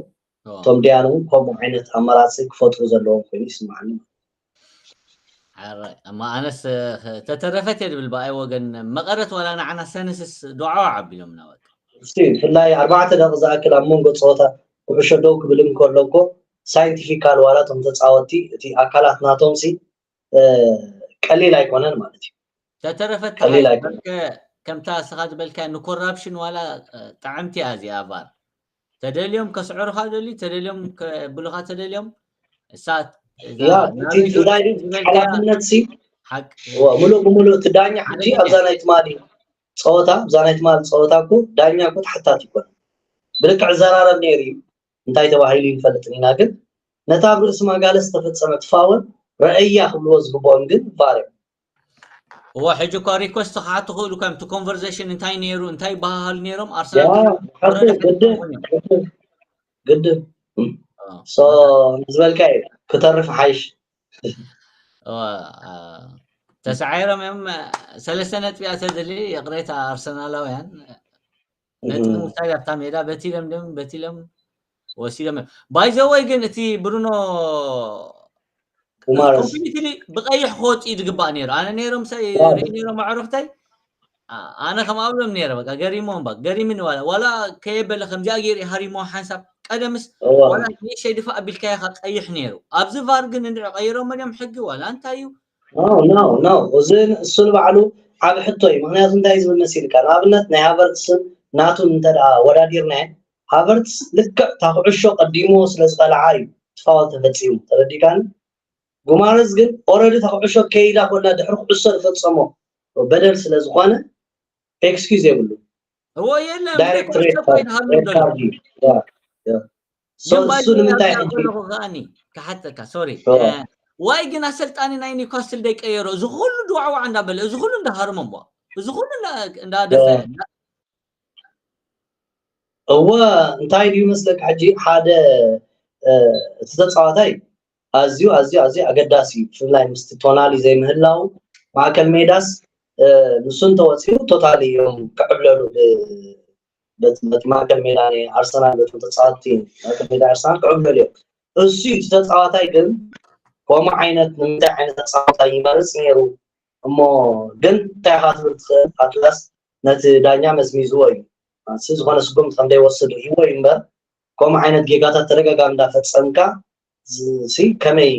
እቶም ደያኑ እውን ከምኡ ዓይነት ኣመራፂ ክፈጥሩ ዘለዎም ኮይኑ ይስማዓኒ ኣነስ ተተረፈት እየ ዝብል ብኣይ ወገን መቐረት ዋላ ንዓና ሰንስስ ዱዓዋ ዓቢሎምና በቃ ብፍላይ ኣርባዕተ ደቂ ዝኣክል ኣብ መንጎ ፀወታ ኩዕሾ ደው ክብል እንከሎ እኮ ሳይንቲፊካል ዋላ እቶም ተፃወቲ እቲ ኣካላት ናቶም ሲ ቀሊል ኣይኮነን ማለት እዩ ተተረፈት ከምታ እስኻ ዝበልካ ንኮራፕሽን ዋላ ጣዕምቲ እያ እዚኣ ቫር ተደልዮም ከስዕሩኻ ደልዩ ተደልዮም ከብሉኻ ተደልዮም እሳ ሓላፍነት ሲ ሙሉእ ብሙሉእ እቲ ዳኛ ሕጂ ኣብዛ ናይ ትማሊ ፀወታ ኣብዛ ናይ ትማሊ ፀወታ እኮ ዳኛ እኮ ተሓታቲ ይኮነ ብልክዕ ዘራረብ ነይሩ እዩ እንታይ ተባሂሉ ይንፈልጥን ኢና ግን ነታ ኣብ ርእሲ ማጋለ ዝተፈፀመት ፋወል ረእያ ክብልዎ ዝግብኦም ግን ቫር እዮም እዎ ሕጂ እኳ ሪኮስት ክሓቱ ክእሉ ከም እቲ ኮንቨርሴሽን እንታይ ነይሩ እንታይ ይበሃሃሉ ነይሮም ኣርሰናል ግድብ ግድብ ዝበልካ እዩ ክተርፍ ሓይሽ ተሳዒሮም እዮም ሰለስተ ነጥቢ እያ ተድሊ ይቕሬታ ኣርሰናላውያን ነጥቢ ምውሳድ ኣብታ ሜዳ በቲሎም ድም በቲሎም ወሲዶም እዮም ባይዘወይ ግን እቲ ብሩኖ ኮምፕሊትሊ ብቀይሕ ክወፅኡ ዝግባእ ነይሩ ኣነ ነይሮም ሰይ ርኢ ነይሮም ኣዕሩኽተይ ኣነ ከም ኣብሎም ነይረ በቃ ገሪሞም ባ ገሪምኒ ዋላ ዋላ ከየበለ ከምዚኣ ገይሩ ሃሪሞ ሓንሳብ ቀደምስ ዋላ ንእሽተይ ድፋእ ኣቢልካዮ ከቀይሕ ነይሩ። ኣብዚ ቫር ግን እንድዒ ቀይሮሞ ድዮም ሕጊ ዋላ እንታይ እዩ? ኖ ኖ ኖ እዚ እሱ ንባዕሉ ዓብ ሕቶ እዩ። ምክንያቱ እንታይ ዝብል መሲልካ፣ ንኣብነት ናይ ሃቨርትስን ናቱን እንተ ደኣ ወዳዲርናዮ፣ ሃቨርትስ ልክዕ እታ ኩዕሾ ቀዲምዎ ስለ ዝቐልዓ እዩ እቲ ፋውል ተፈጺሙ። ተረዲካኒ? ጉማረዝ ግን ኦረዲ እታ ኩዕሾ ከይዳ ኮላ ድሕሪ ኩዕሶ ዝፈጸሞ በደል ስለ ዝኾነ ኤክስኪዝ የብሉ። እዎ የለን ዳይሬክት ሬድ ካርድ ሬድ ካርድ እዩ። እሱ ንምንታይ ከዓኒ ክሓተካ ሶሪ ዋይ ግን ኣሰልጣኒ ናይ ኒውካስትል ደይቀየሮ እዚ ኩሉ ድዋዕዋዕ እንዳበለ እዚ ኩሉ እንዳሃርሞሞ እዚ ኩሉ እንዳደፈ እወ እንታይ ድዩ መስለካ ሕጂ ሓደ እቲ ተፃዋታይ ኣዝዩ ኣዝዩ ኣዝዩ ኣገዳሲ እዩ። ብፍላይ ምስቲ ቶናሊ ዘይምህላው ማእከል ሜዳስ ንሱ እንተወፂኡ ቶታሊ እዮም ክዕብለሉ በቲ ማእከል ሜዳ ናይ ኣርሰናል በቶም ተፃወትቲ ማእከል ሜዳ ኣርሰናል ክዕብለሉ እዮም። እሱ እቲ ተፃዋታይ ግን ከምኡ ዓይነት ንምንታይ ዓይነት ተፃዋታይ ይመርፅ ነይሩ እሞ ግን እንታይ ኢኻ ትብል ትኽእል ኣትላስ ነቲ ዳኛ መዝሚዝዎ እዩ። ማለት ዝኾነ ስጉምቲ ከም ዘይወስድ ርእይዎ እዩ እምበር ከምኡ ዓይነት ጌጋታት ተደጋጋሚ እንዳፈፀምካ ሲ ከመይ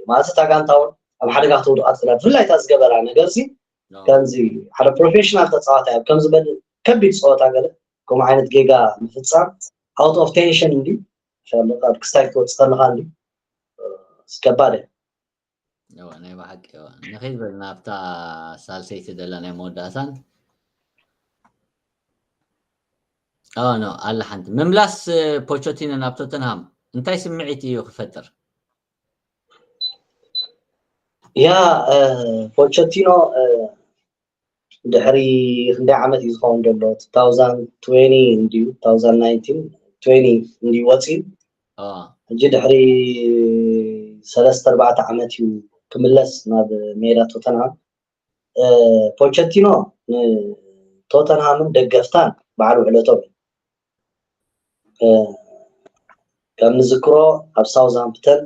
ማለት እታ ጋንታ እውን ኣብ ሓደጋ ክትውድቃ ትኽእል ብፍላይ እታ ዝገበራ ነገር ሲ ከምዚ ሓደ ፕሮፌሽናል ተፃዋታይ ኣብ ከምዚ በል ከቢድ ፀወታ ገለ ከምኡ ዓይነት ጌጋ ምፍፃም ኣውት ኦፍ ቴንሽን እንዲ ክስታይ ክትወፅእ ከለካ እንዲ ከባድ እያ ናይ ብሓቂ ንኸይድ በል ናብታ ሳልሰይቲ ደላ ናይ መወዳእታን ኖ ኣላ ሓንቲ ምምላስ ፖቾቲኖ ናብ ቶተንሃም እንታይ ስምዒት እዩ ክፈጥር ያ ፖቾቲኖ ድሕሪ ክንደይ ዓመት እዩ ዝኸውን ዘሎ two thousand twenty እንድዩ two thousand nineteen twenty እንድዩ ወፂኡ ሕጂ ድሕሪ ሰለስተ ኣርባዕተ ዓመት እዩ ክምለስ ናብ ሜዳ ቶተንሃም ፖቸቲኖ ንቶተንሃምን ደገፍታን በዓል ውዕለቶም እዩ ከም ንዝክሮ ኣብ ሳውዝሃምፕተን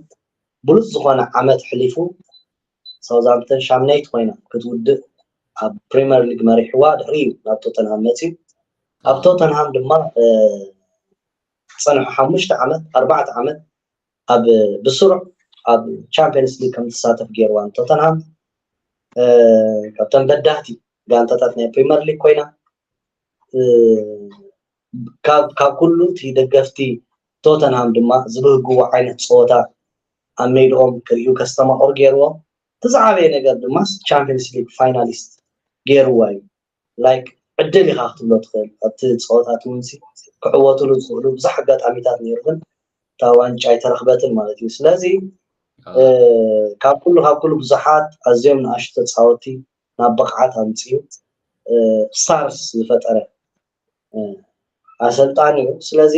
ብሉፅ ዝኾነ ዓመት ሕሊፉ ሳውዝሃምፕተን ሻምናይት ኮይና ክትውድእ ኣብ ፕሪምየር ሊግ መሪሕዋ ድሕሪ እዩ ናብ ቶተንሃም መፅዩ ኣብ ቶተንሃም ድማ ፀንሑ ሓሙሽተ ዓመት ኣርባዕተ ዓመት ኣብ ብስሩዕ ኣብ ቻምፒየንስ ሊግ ከም ትሳተፍ ገይርዋ ቶተንሃም ካብተን በዳህቲ ጋንታታት ናይ ፕሪምየር ሊግ ኮይና ካብ ካብ ኩሉ እቲ ደገፍቲ ቶተንሃም ድማ ዝብህግዎ ዓይነት ፀወታ ኣብ ሜድኦም ክርእዩ ከስተማቕሩ ገይርዎም እቲ ዝዓበየ ነገር ድማ ቻምፒየንስ ሊግ ፋይናሊስት ገይርዋ እዩ ላይክ ዕድል ኢኻ ክትብሎ ትኽእል ኣብቲ ፀወታት እውን ክዕወትሉ ዝኽእሉ ብዙሕ ኣጋጣሚታት ነይሩ ግን እታ ዋንጫ ኣይተረኽበትን ማለት እዩ ስለዚ ካብ ኩሉ ካብ ኩሉ ብዙሓት ኣዝዮም ንኣሽቱ ተፃወቲ ናብ ብቕዓት ኣምፅኡ ስታርስ ዝፈጠረ ኣሰልጣኒ እዩ ስለዚ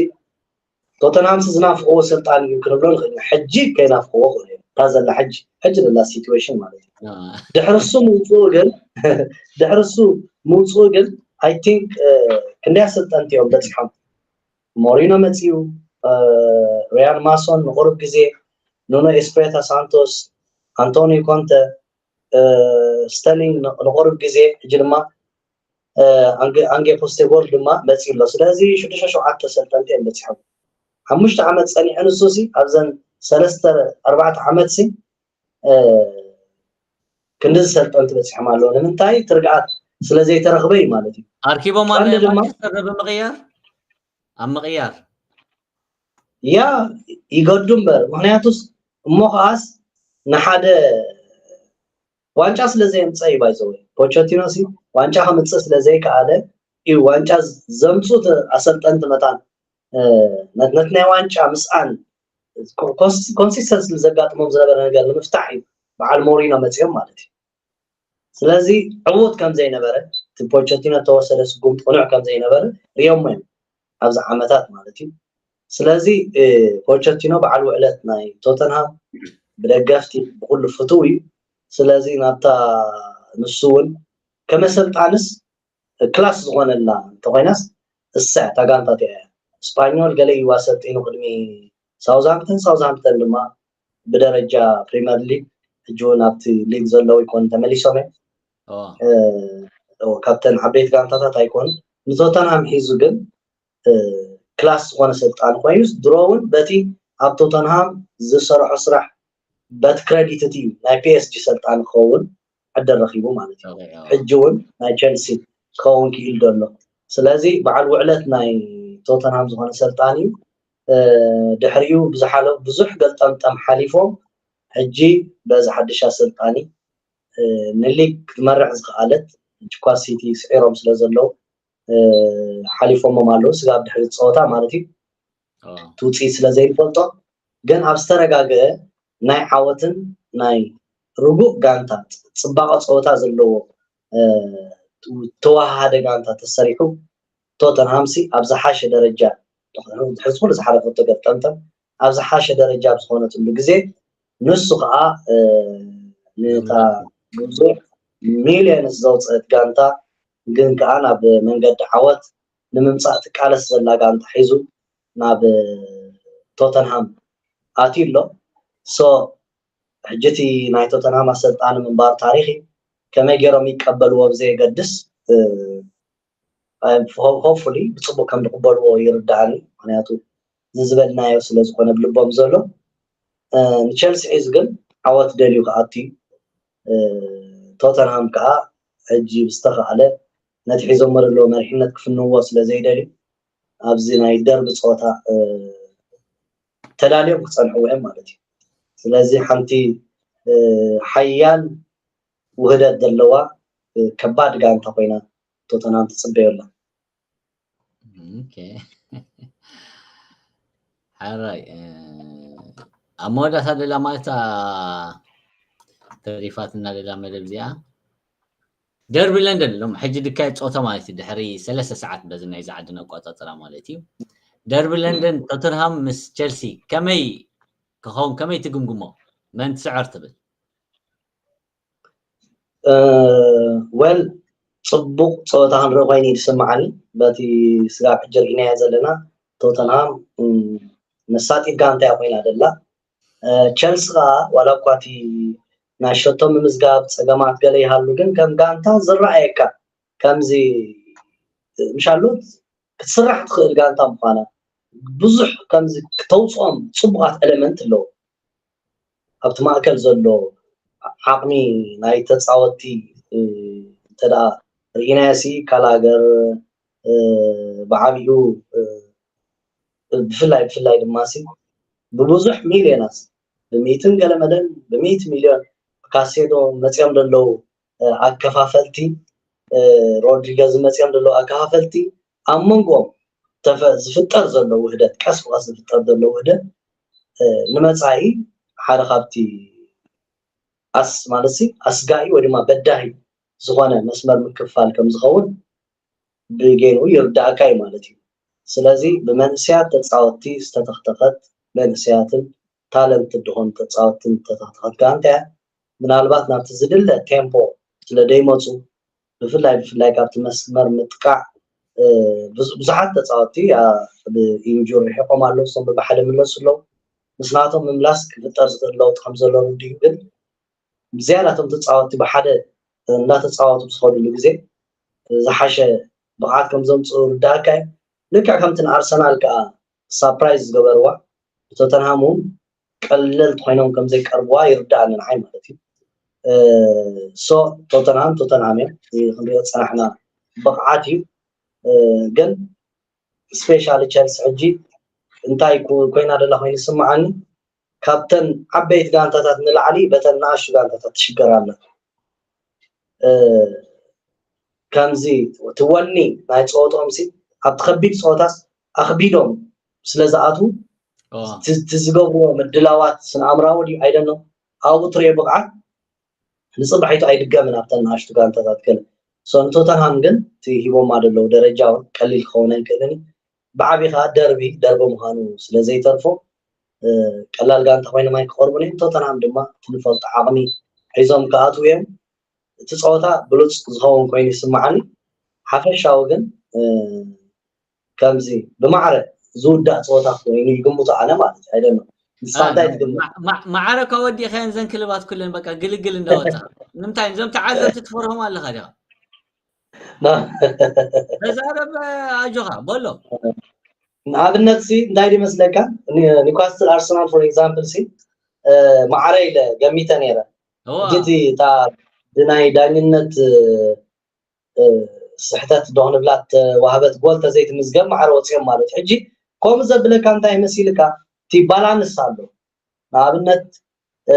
ቶተንሃምስ ዝናፍቅዎ ኣሰልጣኒ እዩ ክንብሎ ንኽእል ኢና ሕጂ ከይናፍቅዎ ክእሉ እዮም እታ ዘላ ሕጂ ሕጂ ዘላ ሲትዌሽን ማለት እዩ ድሕሪ እሱ ምውፅኡ ግን ድሕሪ እሱ ምውፅኡ ግን ኣይ ቲንክ ክንደይ ኣሰልጠንቲ እዮም በፂሖም ሞሪኖ መፅዩ ሪያን ማሶን ንቁሩብ ግዜ ኑኖ ኤስፕሬታ ሳንቶስ ኣንቶኒ ኮንተ ስተርሊንግ ንቁሩብ ግዜ ሕጂ ድማ ኣንጌ ፖስቴጎል ድማ መፂ ኣሎ ስለዚ ሽዱሽተ ሸውዓተ ሰልጠንቲ እዮም በፂሖም ሓሙሽተ ዓመት ፀኒሑ ንሱ ሲ ኣብዘን ሰለስተ ኣርባዕተ ዓመት ሲ ክንዲ ዝሰልጠንቲ በፂሖም ኣለዉ ንምንታይ ትርግኣት ስለዘይተረኽበ እዩ ማለት እዩ ኣርኪቦም ኣሎ ማንቸስተር ብምቕያር ኣብ ምቕያር ያ ይገዱ እምበር ምክንያቱስ እሞ ከዓስ ንሓደ ዋንጫ ስለ ዘየምፀ እዩ ባይዘወ ፖቸቲኖ ሲ ዋንጫ ከምፅእ ስለ ዘይከኣለ እዩ ዋንጫ ዘምፁ ኣሰልጠንቲ መታን ነቲ ናይ ዋንጫ ምስኣን ኮንሲስተንስ ዘጋጥሞም ዝነበረ ነገር ንምፍታሕ እዩ በዓል ሞሪኖ መፅኦም ማለት እዩ ስለዚ ዕዉት ከም ዘይነበረ እቲ ፖቸቲኖ ተወሰደ ስጉምቲ ቅኑዕ ከም ዘይነበረ ሪኦሞ እዮም ኣብዚ ዓመታት ማለት እዩ ስለዚ ፖቸቲኖ በዓል ውዕለት ናይ ቶተንሃም ብደገፍቲ ብኩሉ ፍትው እዩ ስለዚ ናብታ ንሱ እውን ከመሰልጣንስ ክላስ ዝኾነላ እንተኮይናስ እሳ እታ ጋንታ እቲኣ እያ ስፓኞል ገለ እዩ ኣሰልጢኑ ቅድሚ ሳውዝሃምፕተን ሳውዝሃምፕተን ድማ ብደረጃ ፕሪምየር ሊግ ሕጂ እውን ኣብቲ ሊግ ዘለዉ ይኮኑ ተመሊሶም እዮም ካብተን ዓበይቲ ጋንታታት ኣይኮኑ ንቶተንሃም ሒዙ ግን ክላስ ዝኾነ ሰልጣኒ ኮይኑስ ድሮ እውን በቲ ኣብ ቶተንሃም ዝሰርሖ ስራሕ በቲ ክረዲት እቲ ናይ ፒኤስጂ ሰልጣኒ ክኸውን ዕድል ረኺቡ ማለት እዩ። ሕጂ እውን ናይ ቸልሲ ክኸውን ክኢል ዘሎ። ስለዚ በዓል ውዕለት ናይ ቶተንሃም ዝኾነ ሰልጣኒ እዩ። ድሕሪኡ ብዙሕ ገልጠምጠም ሓሊፎም ሕጂ በዚ ሓድሽ ኣሰልጣኒ ንሊግ ክትመርሕ ዝኸኣለት እኳ ሲቲ ስዒሮም ስለ ዘለዉ ሓሊፎሞም ኣለዉ። ስጋብ ድሕሪ ፀወታ ማለት እዩ ትውፅኢት ስለ ዘይንፈልጦ፣ ግን ኣብ ዝተረጋገአ ናይ ዓወትን ናይ ርጉእ ጋንታ ፅባቐ ፀወታ ዘለዎ ተዋሃደ ጋንታ ተሰሪሑ ቶተንሃምሲ ኣብ ዝሓሸ ደረጃ ድሕሪ ኩሉ ዝሓለፈቶ ገጠምተን ኣብ ዝሓሸ ደረጃ ኣብ ዝኾነትሉ ግዜ ንሱ ከዓ ነታ ብዙሕ ሚልዮንስ ዘውፅአት ጋንታ ግን ከዓ ናብ መንገዲ ዓወት ንምምፃእ ትቃለስ ዘላ ጋንታ ሒዙ ናብ ቶተንሃም ኣትዩ ኣሎ። ሶ ሕጂ እቲ ናይ ቶተንሃም ኣሰልጣኒ ምንባር ታሪኽ እዩ። ከመይ ገይሮም ይቀበልዎ ብዘየገድስ ሆፕፉሊ ብፅቡቅ ከም ዝቅበልዎ ይርዳእኒ። ምክንያቱ እዚ ዝበልናዮ ስለ ዝኾነ ብልቦም ዘሎ ንቸልሲ ሒዙ ግን ዓወት ደልዩ ክኣቱ እዩ። ቶተንሃም ከዓ ሕጂ ብዝተኸኣለ ነቲ ሒዞሞ ዘለዎ መሪሕነት ክፍንዎ ስለ ዘይደልዩ ኣብዚ ናይ ደርቢ ፀወታ ተዳልዮም ክፀንሕዎ እዮም ማለት እዩ። ስለዚ ሓንቲ ሓያል ውህደት ዘለዋ ከባድ ጋንታ ኮይና ቶተንሃም ትፅበዮ ኣላ። ሓራይ ኣብ መወዳእታ ደላ ማለት ተሪፋትና ደላ መደብ እዚኣ ደርቢ ለንደን ሎም ሕጂ ድካየድ ፀወታ ማለት እዩ። ድሕሪ ሰለስተ ሰዓት በዚ ናይዚ ዓድና ኣቋፃፅራ ማለት እዩ። ደርቢ ለንደን ቶተንሃም ምስ ቸልሲ ከመይ ክኸውን ከመይ ትግምግሞ? መን ትስዕር ትብል? ወል ፅቡቅ ፀወታ ክንርኢ ኮይኑ እዩ ዝስምዓኒ። በቲ ስጋብ ሕጂ ርኢናዮ ዘለና ቶተንሃም መሳጢት ጋንታ እያ ኮይና ደላ። ቸልሲ ከዓ ዋላ እኳ እቲ ናይ ሸቶ ምምዝጋብ ፀገማት ገለ ይሃሉ፣ ግን ከም ጋንታ ዝረኣየካ ከምዚ ምሻሉ ክትስራሕ ትኽእል ጋንታ ምዃና ብዙሕ ከምዚ ክተውፅኦም ፅቡቃት ኤለመንት ኣለዎ። ኣብቲ ማእከል ዘሎ ዓቕሚ ናይ ተፃወቲ እንተደኣ ርኢናዮ ሲ ካላገር ብዓቢኡ ብፍላይ ብፍላይ ድማ ሲ ብብዙሕ ሚልዮናት ብሚእትን ገለ መደን ብሚእቲ ሚልዮን ካሴዶ መፅኦም ዘለዉ ኣከፋፈልቲ ሮድሪገዝ መፅኦም ዘለዉ ኣከፋፈልቲ ኣብ መንጎም ዝፍጠር ዘሎ ውህደት ቀስ ብቀስ ዝፍጠር ዘሎ ውህደት ንመፃኢ ሓደ ካብቲ ኣስ ማለት ሲ ኣስጋኢ ወይ ድማ በዳሂ ዝኾነ መስመር ምክፋል ከም ዝኸውን ብጌንኡ ይርዳእካ እዩ ማለት እዩ። ስለዚ ብመንእሰያት ተፃወትቲ ዝተተኽተኸት መንእሰያትን ታለንት ዝኾኑ ተፃወትትን ዝተተኽተኸት ጋንታ እያ። ምናልባት ናብቲ ዝድለ ቴምፖ ስለ ደይመፁ ብፍላይ ብፍላይ ካብቲ መስመር ምጥቃዕ ብዙሓት ተፃወትቲ ብኢንጁር ርሒቆም ኣለዉ። እሶም ብባሕደ ምለሱ ኣለዉ። ምስ ናቶም ምምላስ ክፍጠር ዝኽእል ለውጢ ከም ዘሎ ርድኡ ግን ዝያዳ እቶም ተፃወትቲ ብሓደ እንዳተፃወቱ ብዝኸድሉ ግዜ ዝሓሸ ብቕዓት ከም ዘምፅኡ ርዳእካ እዩ። ልክዕ ከምቲ ንኣርሰናል ከዓ ሳፕራይዝ ዝገበርዋ ብቶተንሃም እውን ቀለልቲ ኮይኖም ከም ዘይቀርብዋ ይርዳእኒ ንዓይ ማለት እዩ። ሶ ቶተንሃም ቶተንሃም እዮም። እዚ ክንሪኦ ዝፀናሕና ብቕዓት እዩ። ግን ስፔሻሊ ቸልሲ ሕጂ እንታይ ኮይና ደላ ኮይኑ ይስምዓኒ። ካብተን ዓበይቲ ጋንታታት ንላዕሊ በተን ንኣሽቱ ጋንታታት ትሽገር ኣላ። ከምዚ እቲ ወኒ ናይ ፀወትኦም ሲ ኣብቲ ከቢድ ፀወታስ ኣኽቢዶም ስለ ዝኣትዉ እቲ ዝገብርዎ ምድላዋት ስነ ኣእምራዊ ድዩ ኣይደኖ ኣብኡ ትሪኦ ብቕዓት ንፅባሒቱ ኣይድገምን ኣብተን ንኣሽቱ ጋንታታት ገለ ሶ ንቶተንሃም ግን እቲ ሂቦማ ዘለዉ ደረጃ እውን ቀሊል ክኸውን ኣይክእልን እዩ። ብዓቢ ከዓ ደርቢ ደርቢ ምዃኑ ስለ ዘይተርፎ ቀላል ጋንታ ኮይኖም ኣይክቐርቡን እዮም። ቶተንሃም ድማ እቲ ንፈልጦ ዓቕሚ ሒዞም ክኣትዉ እዮም። እቲ ፀወታ ብሉፅ ዝኸውን ኮይኑ ይስምዓኒ። ሓፈሻዊ ግን ከምዚ ብማዕረ ዝውዳእ ፀወታ ኮይኑ ይግምቶ ኣነ ማለት እዩ። ኣይደለ ንስኻ እንታይ ትግምት? ማዕረ ካብ ወዲእካየን ዘን ክለባት ኩለን በቃ ግልግል እንዳወፃ ንምንታይ እዞም ተዓዘብቲ ትፈርሆም ኣለኻ ዲኻ? ተዛረብ ኣጆኻ በሎ። ንኣብነት ሲ እንታይ ይመስለካ? ኒ- ኒውካስትል ኣርሰናል for example ሲ እ፣ ማዕረ ኢለ ገሚተ ነይረ። እዋ እቲ እታ ብናይ ዳኝነት እ፣ እ፣ ስሕተት ዶ ክንብላ ተዋህበት ጎል ተዘይትምዝገብ ማዕረ ወፂኦም ማለት እዩ። ሕጂ ከምኡ ዘብለካ እንታይ መሲልካ? እቲ ባላንስ ኣሎ። ንኣብነት እ፣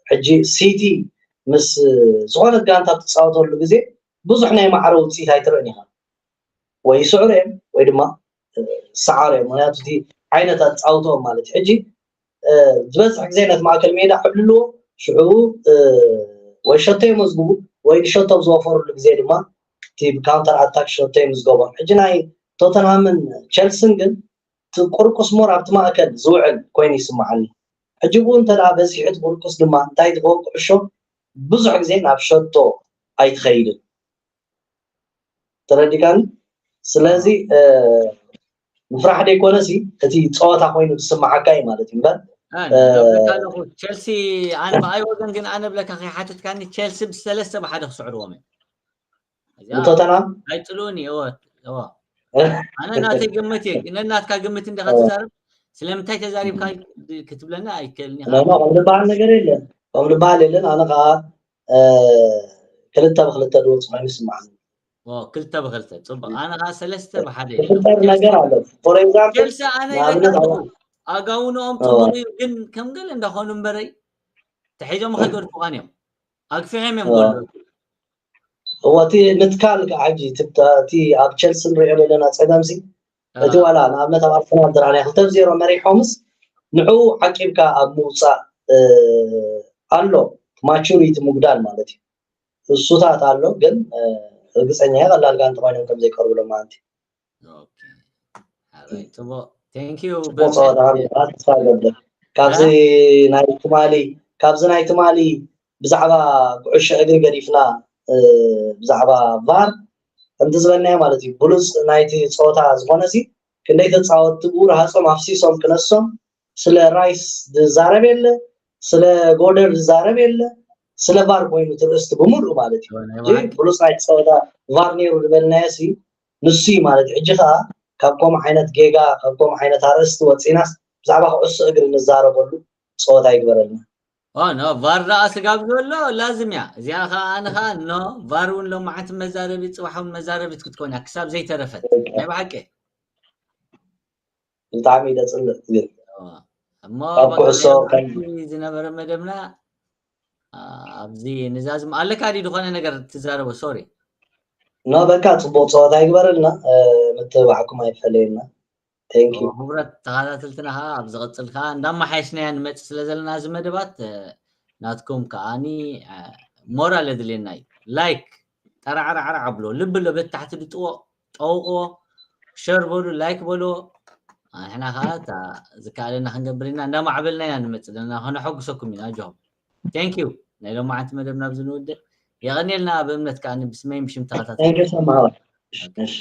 ሕጂ ሲቲ ምስ ዝኾነት ጋንታ ትፃወተሉ ግዜ ብዙሕ ናይ ማዕረ ውፅኢት ኣይትርእን ኢኻ። ወይ ይስዕሩ እዮም ወይ ድማ እ፣ ሰዓሩ እዮም። ምክንያቱ እቲ ዓይነት ኣፃውተኦም ማለት እዩ። ሕጂ እ፣ ዝበዝሕ ግዜ ነቲ ማእከል ሜዳ ዕብልልዎ፣ ሽዑ እ፣ ወይ ሸቶ የመዝግቡ ወይ ንሸቶ ኣብ ዝወፈሩሉ ግዜ ድማ እቲ ብካውንተር ኣታክ ሸቶ የምዝገቦም። ሕጂ ናይ ቶተንሃምን ቸልስን ግን እቲ ቁርቁስ ሞር ኣብቲ ማእከል ዝውዕል ኮይኑ ይስምዓኒ። ሕጂ ብኡ እንተ ደኣ በዚሑ እቲ ቁርቁስ ድማ እንታይ ትኸውን? ኩዕሾ ብዙሕ ግዜ ናብ ሸቶ ኣይትኸይድን። ተረዲካኒ? ስለዚ እ፣ ምፍራሕ ደይኮነሲ እቲ ፀወታ ኮይኑ ዝስምዓካ እዩ ማለት እዩ እምበር ኣነ እብለካ ኣለኹ ቸልሲ ኣነ ብኣይ ወገን ግን ኣነ ብለካ ከይሓተትካኒ ቸልሲ ብሰለስተ ብሓደ ክስዕርዎም እዮም። እዚኣ ንቶተናም ኣይጥልኡን እየ እወ እወ ኣነ ናተይ ግምት እየ ነናትካ ግምት እንዲኻ ትዛረብ ስለምንታይ ተዛሪብካ ክትብለና ኣይክእልን ኢኻ ኖ ከም ዝበሃል ነገር የለን ከም ዝበሃል የለን ኣነ ከዓ እ፣ ክልተ ብክልተ ድወፅ ኮይኑ ይስምዓኒ ኦ፣ ክልተ ብክልተ ፅቡቅ ኣነ ከዓ ሰለስተ ብሓደ ዝፍጠር ነገር ኣሎ for example ቸልሲ ኣነ ንኣብነት ይረዳእኩ ኣብ- ኣጋውንኦም ኦ። ፅቡቅ እዩ ግን ከም ገለ እንዳኾኑ እምበረይ ተሒዞም ከይገድፉኻን እዮም ኣግፊሖም እዮም ኦ። ጎል እወ እቲ ምትካል ከዓ ሕጂ እቲ እቲ ኣብ ቸልሲ ንሪኦ ዘለና ፀገምሲ እቲ ዋላ ንኣብነት ኣብ ኣርሰናል ዝረኣናዮ ክልተ ብ ዜሮ መሪሖምስ ንዕኡ ዓቂብካ ኣብ ምውፃእ እ፣ ኣሎ ማቹሪቲ ምጉዳል ማለት እዩ እሱታት ኣሎ ግን እ፣ ርግፀኛ እየ ቀላል ጋንታ ኮይኖም ከም ዘይቀርቡ ሎማዓንቲ ኦኬ። Alright፣ ፅቡቅ። Thank you። ፅቡቅ ፀወታ ተስፋ ገብር ካብዚ ናይ ትማሊ ካብዚ ናይ ትማሊ ብዛዕባ ኩዕሾ እግሪ ገዲፍና እ፣ ብዛዕባ ቫር ከምቲ ዝበልናዮ ማለት እዩ ብሉፅ ናይቲ ፀወታ ዝኾነ ሲ ክንደይ ተፃወትቲ ብኡ ረሃፆም ኣፍሲሶም ክነሶም ስለ ራይስ ዝዛረብ የለ ስለ ጎደር ዝዛረብ የለ ስለ ቫር ኮይኑ ትርእስቲ ብምሉእ ማለት እዩ ናይ እዚ ብሓቂ ብሉፅ ናይቲ ፀወታ ቫር ነይሩ ዝበልናዮ ሲ ንሱ እዩ ማለት እዩ ሕጂ ከዓ ካብ ከምኡ ዓይነት ጌጋ ካብ ከምኡ ዓይነት ኣርእስቲ ወፂናስ ብዛዕባ ኩዕሶ እግሪ ንዛረበሉ ፀወታ ይግበረልና ኦ ኖ ቫር ደኣ ስጋብ ዘሎ ላዝም እያ እዚኣ ከዓ ኣነ ከዓ ኖ ቫር እውን ሎማዓንቲ መዛረቢ ፅባሕ እውን መዛረቢት ክትኮን እያ ክሳብ ዘይተረፈት ናይ ብሓቂ ብጣዕሚ እዩ ደፅልእ ግን እሞ ካብ በቃ ኩዕሶ ናይ ከም- ኣብቲ ዝነበረ መደብና ኣ፣ ኣብዚ ንዛዝም ኣለካ ድዩ ዝኾነ ነገር ትዛረቦ ሶሪ ኖ በቃ ፅቡቅ ፀወታ ይግበረልና እ፣ ምትብባዕኩም ኣይፈለየና thank you ክቡራት ተኸታተልትና ከዓ ኣብ ዝቐፅል ከዓ እንዳማሓየሽናያ ንመፅእ ስለ ዘለና እዚ መደባት እ፣ ናትኩም ከዓኒ እ፣ ሞራል የድልየና እዩ ላይክ ጠራዕራዕራዕ ኣብሎ ልቢ ኣሎ በቲ ታሕቲ ድጥዎ ጠውቕዎ ሸር በሉ ላይክ በልዎ ንሕና ከዓ እታ ዝከኣለና ክንገብር ኢና እንዳማዕበልና ኢና ንመፅእ ዘለና ከነሐጉሰኩም ኢና ኣጆኹም thank you ናይ ሎማዓንቲ መደብ ናብዚ ንውድእ የቐንየልና ብእምነት ከዓ ብስመይን ብሽም ተኸታተል thank you so much እሺ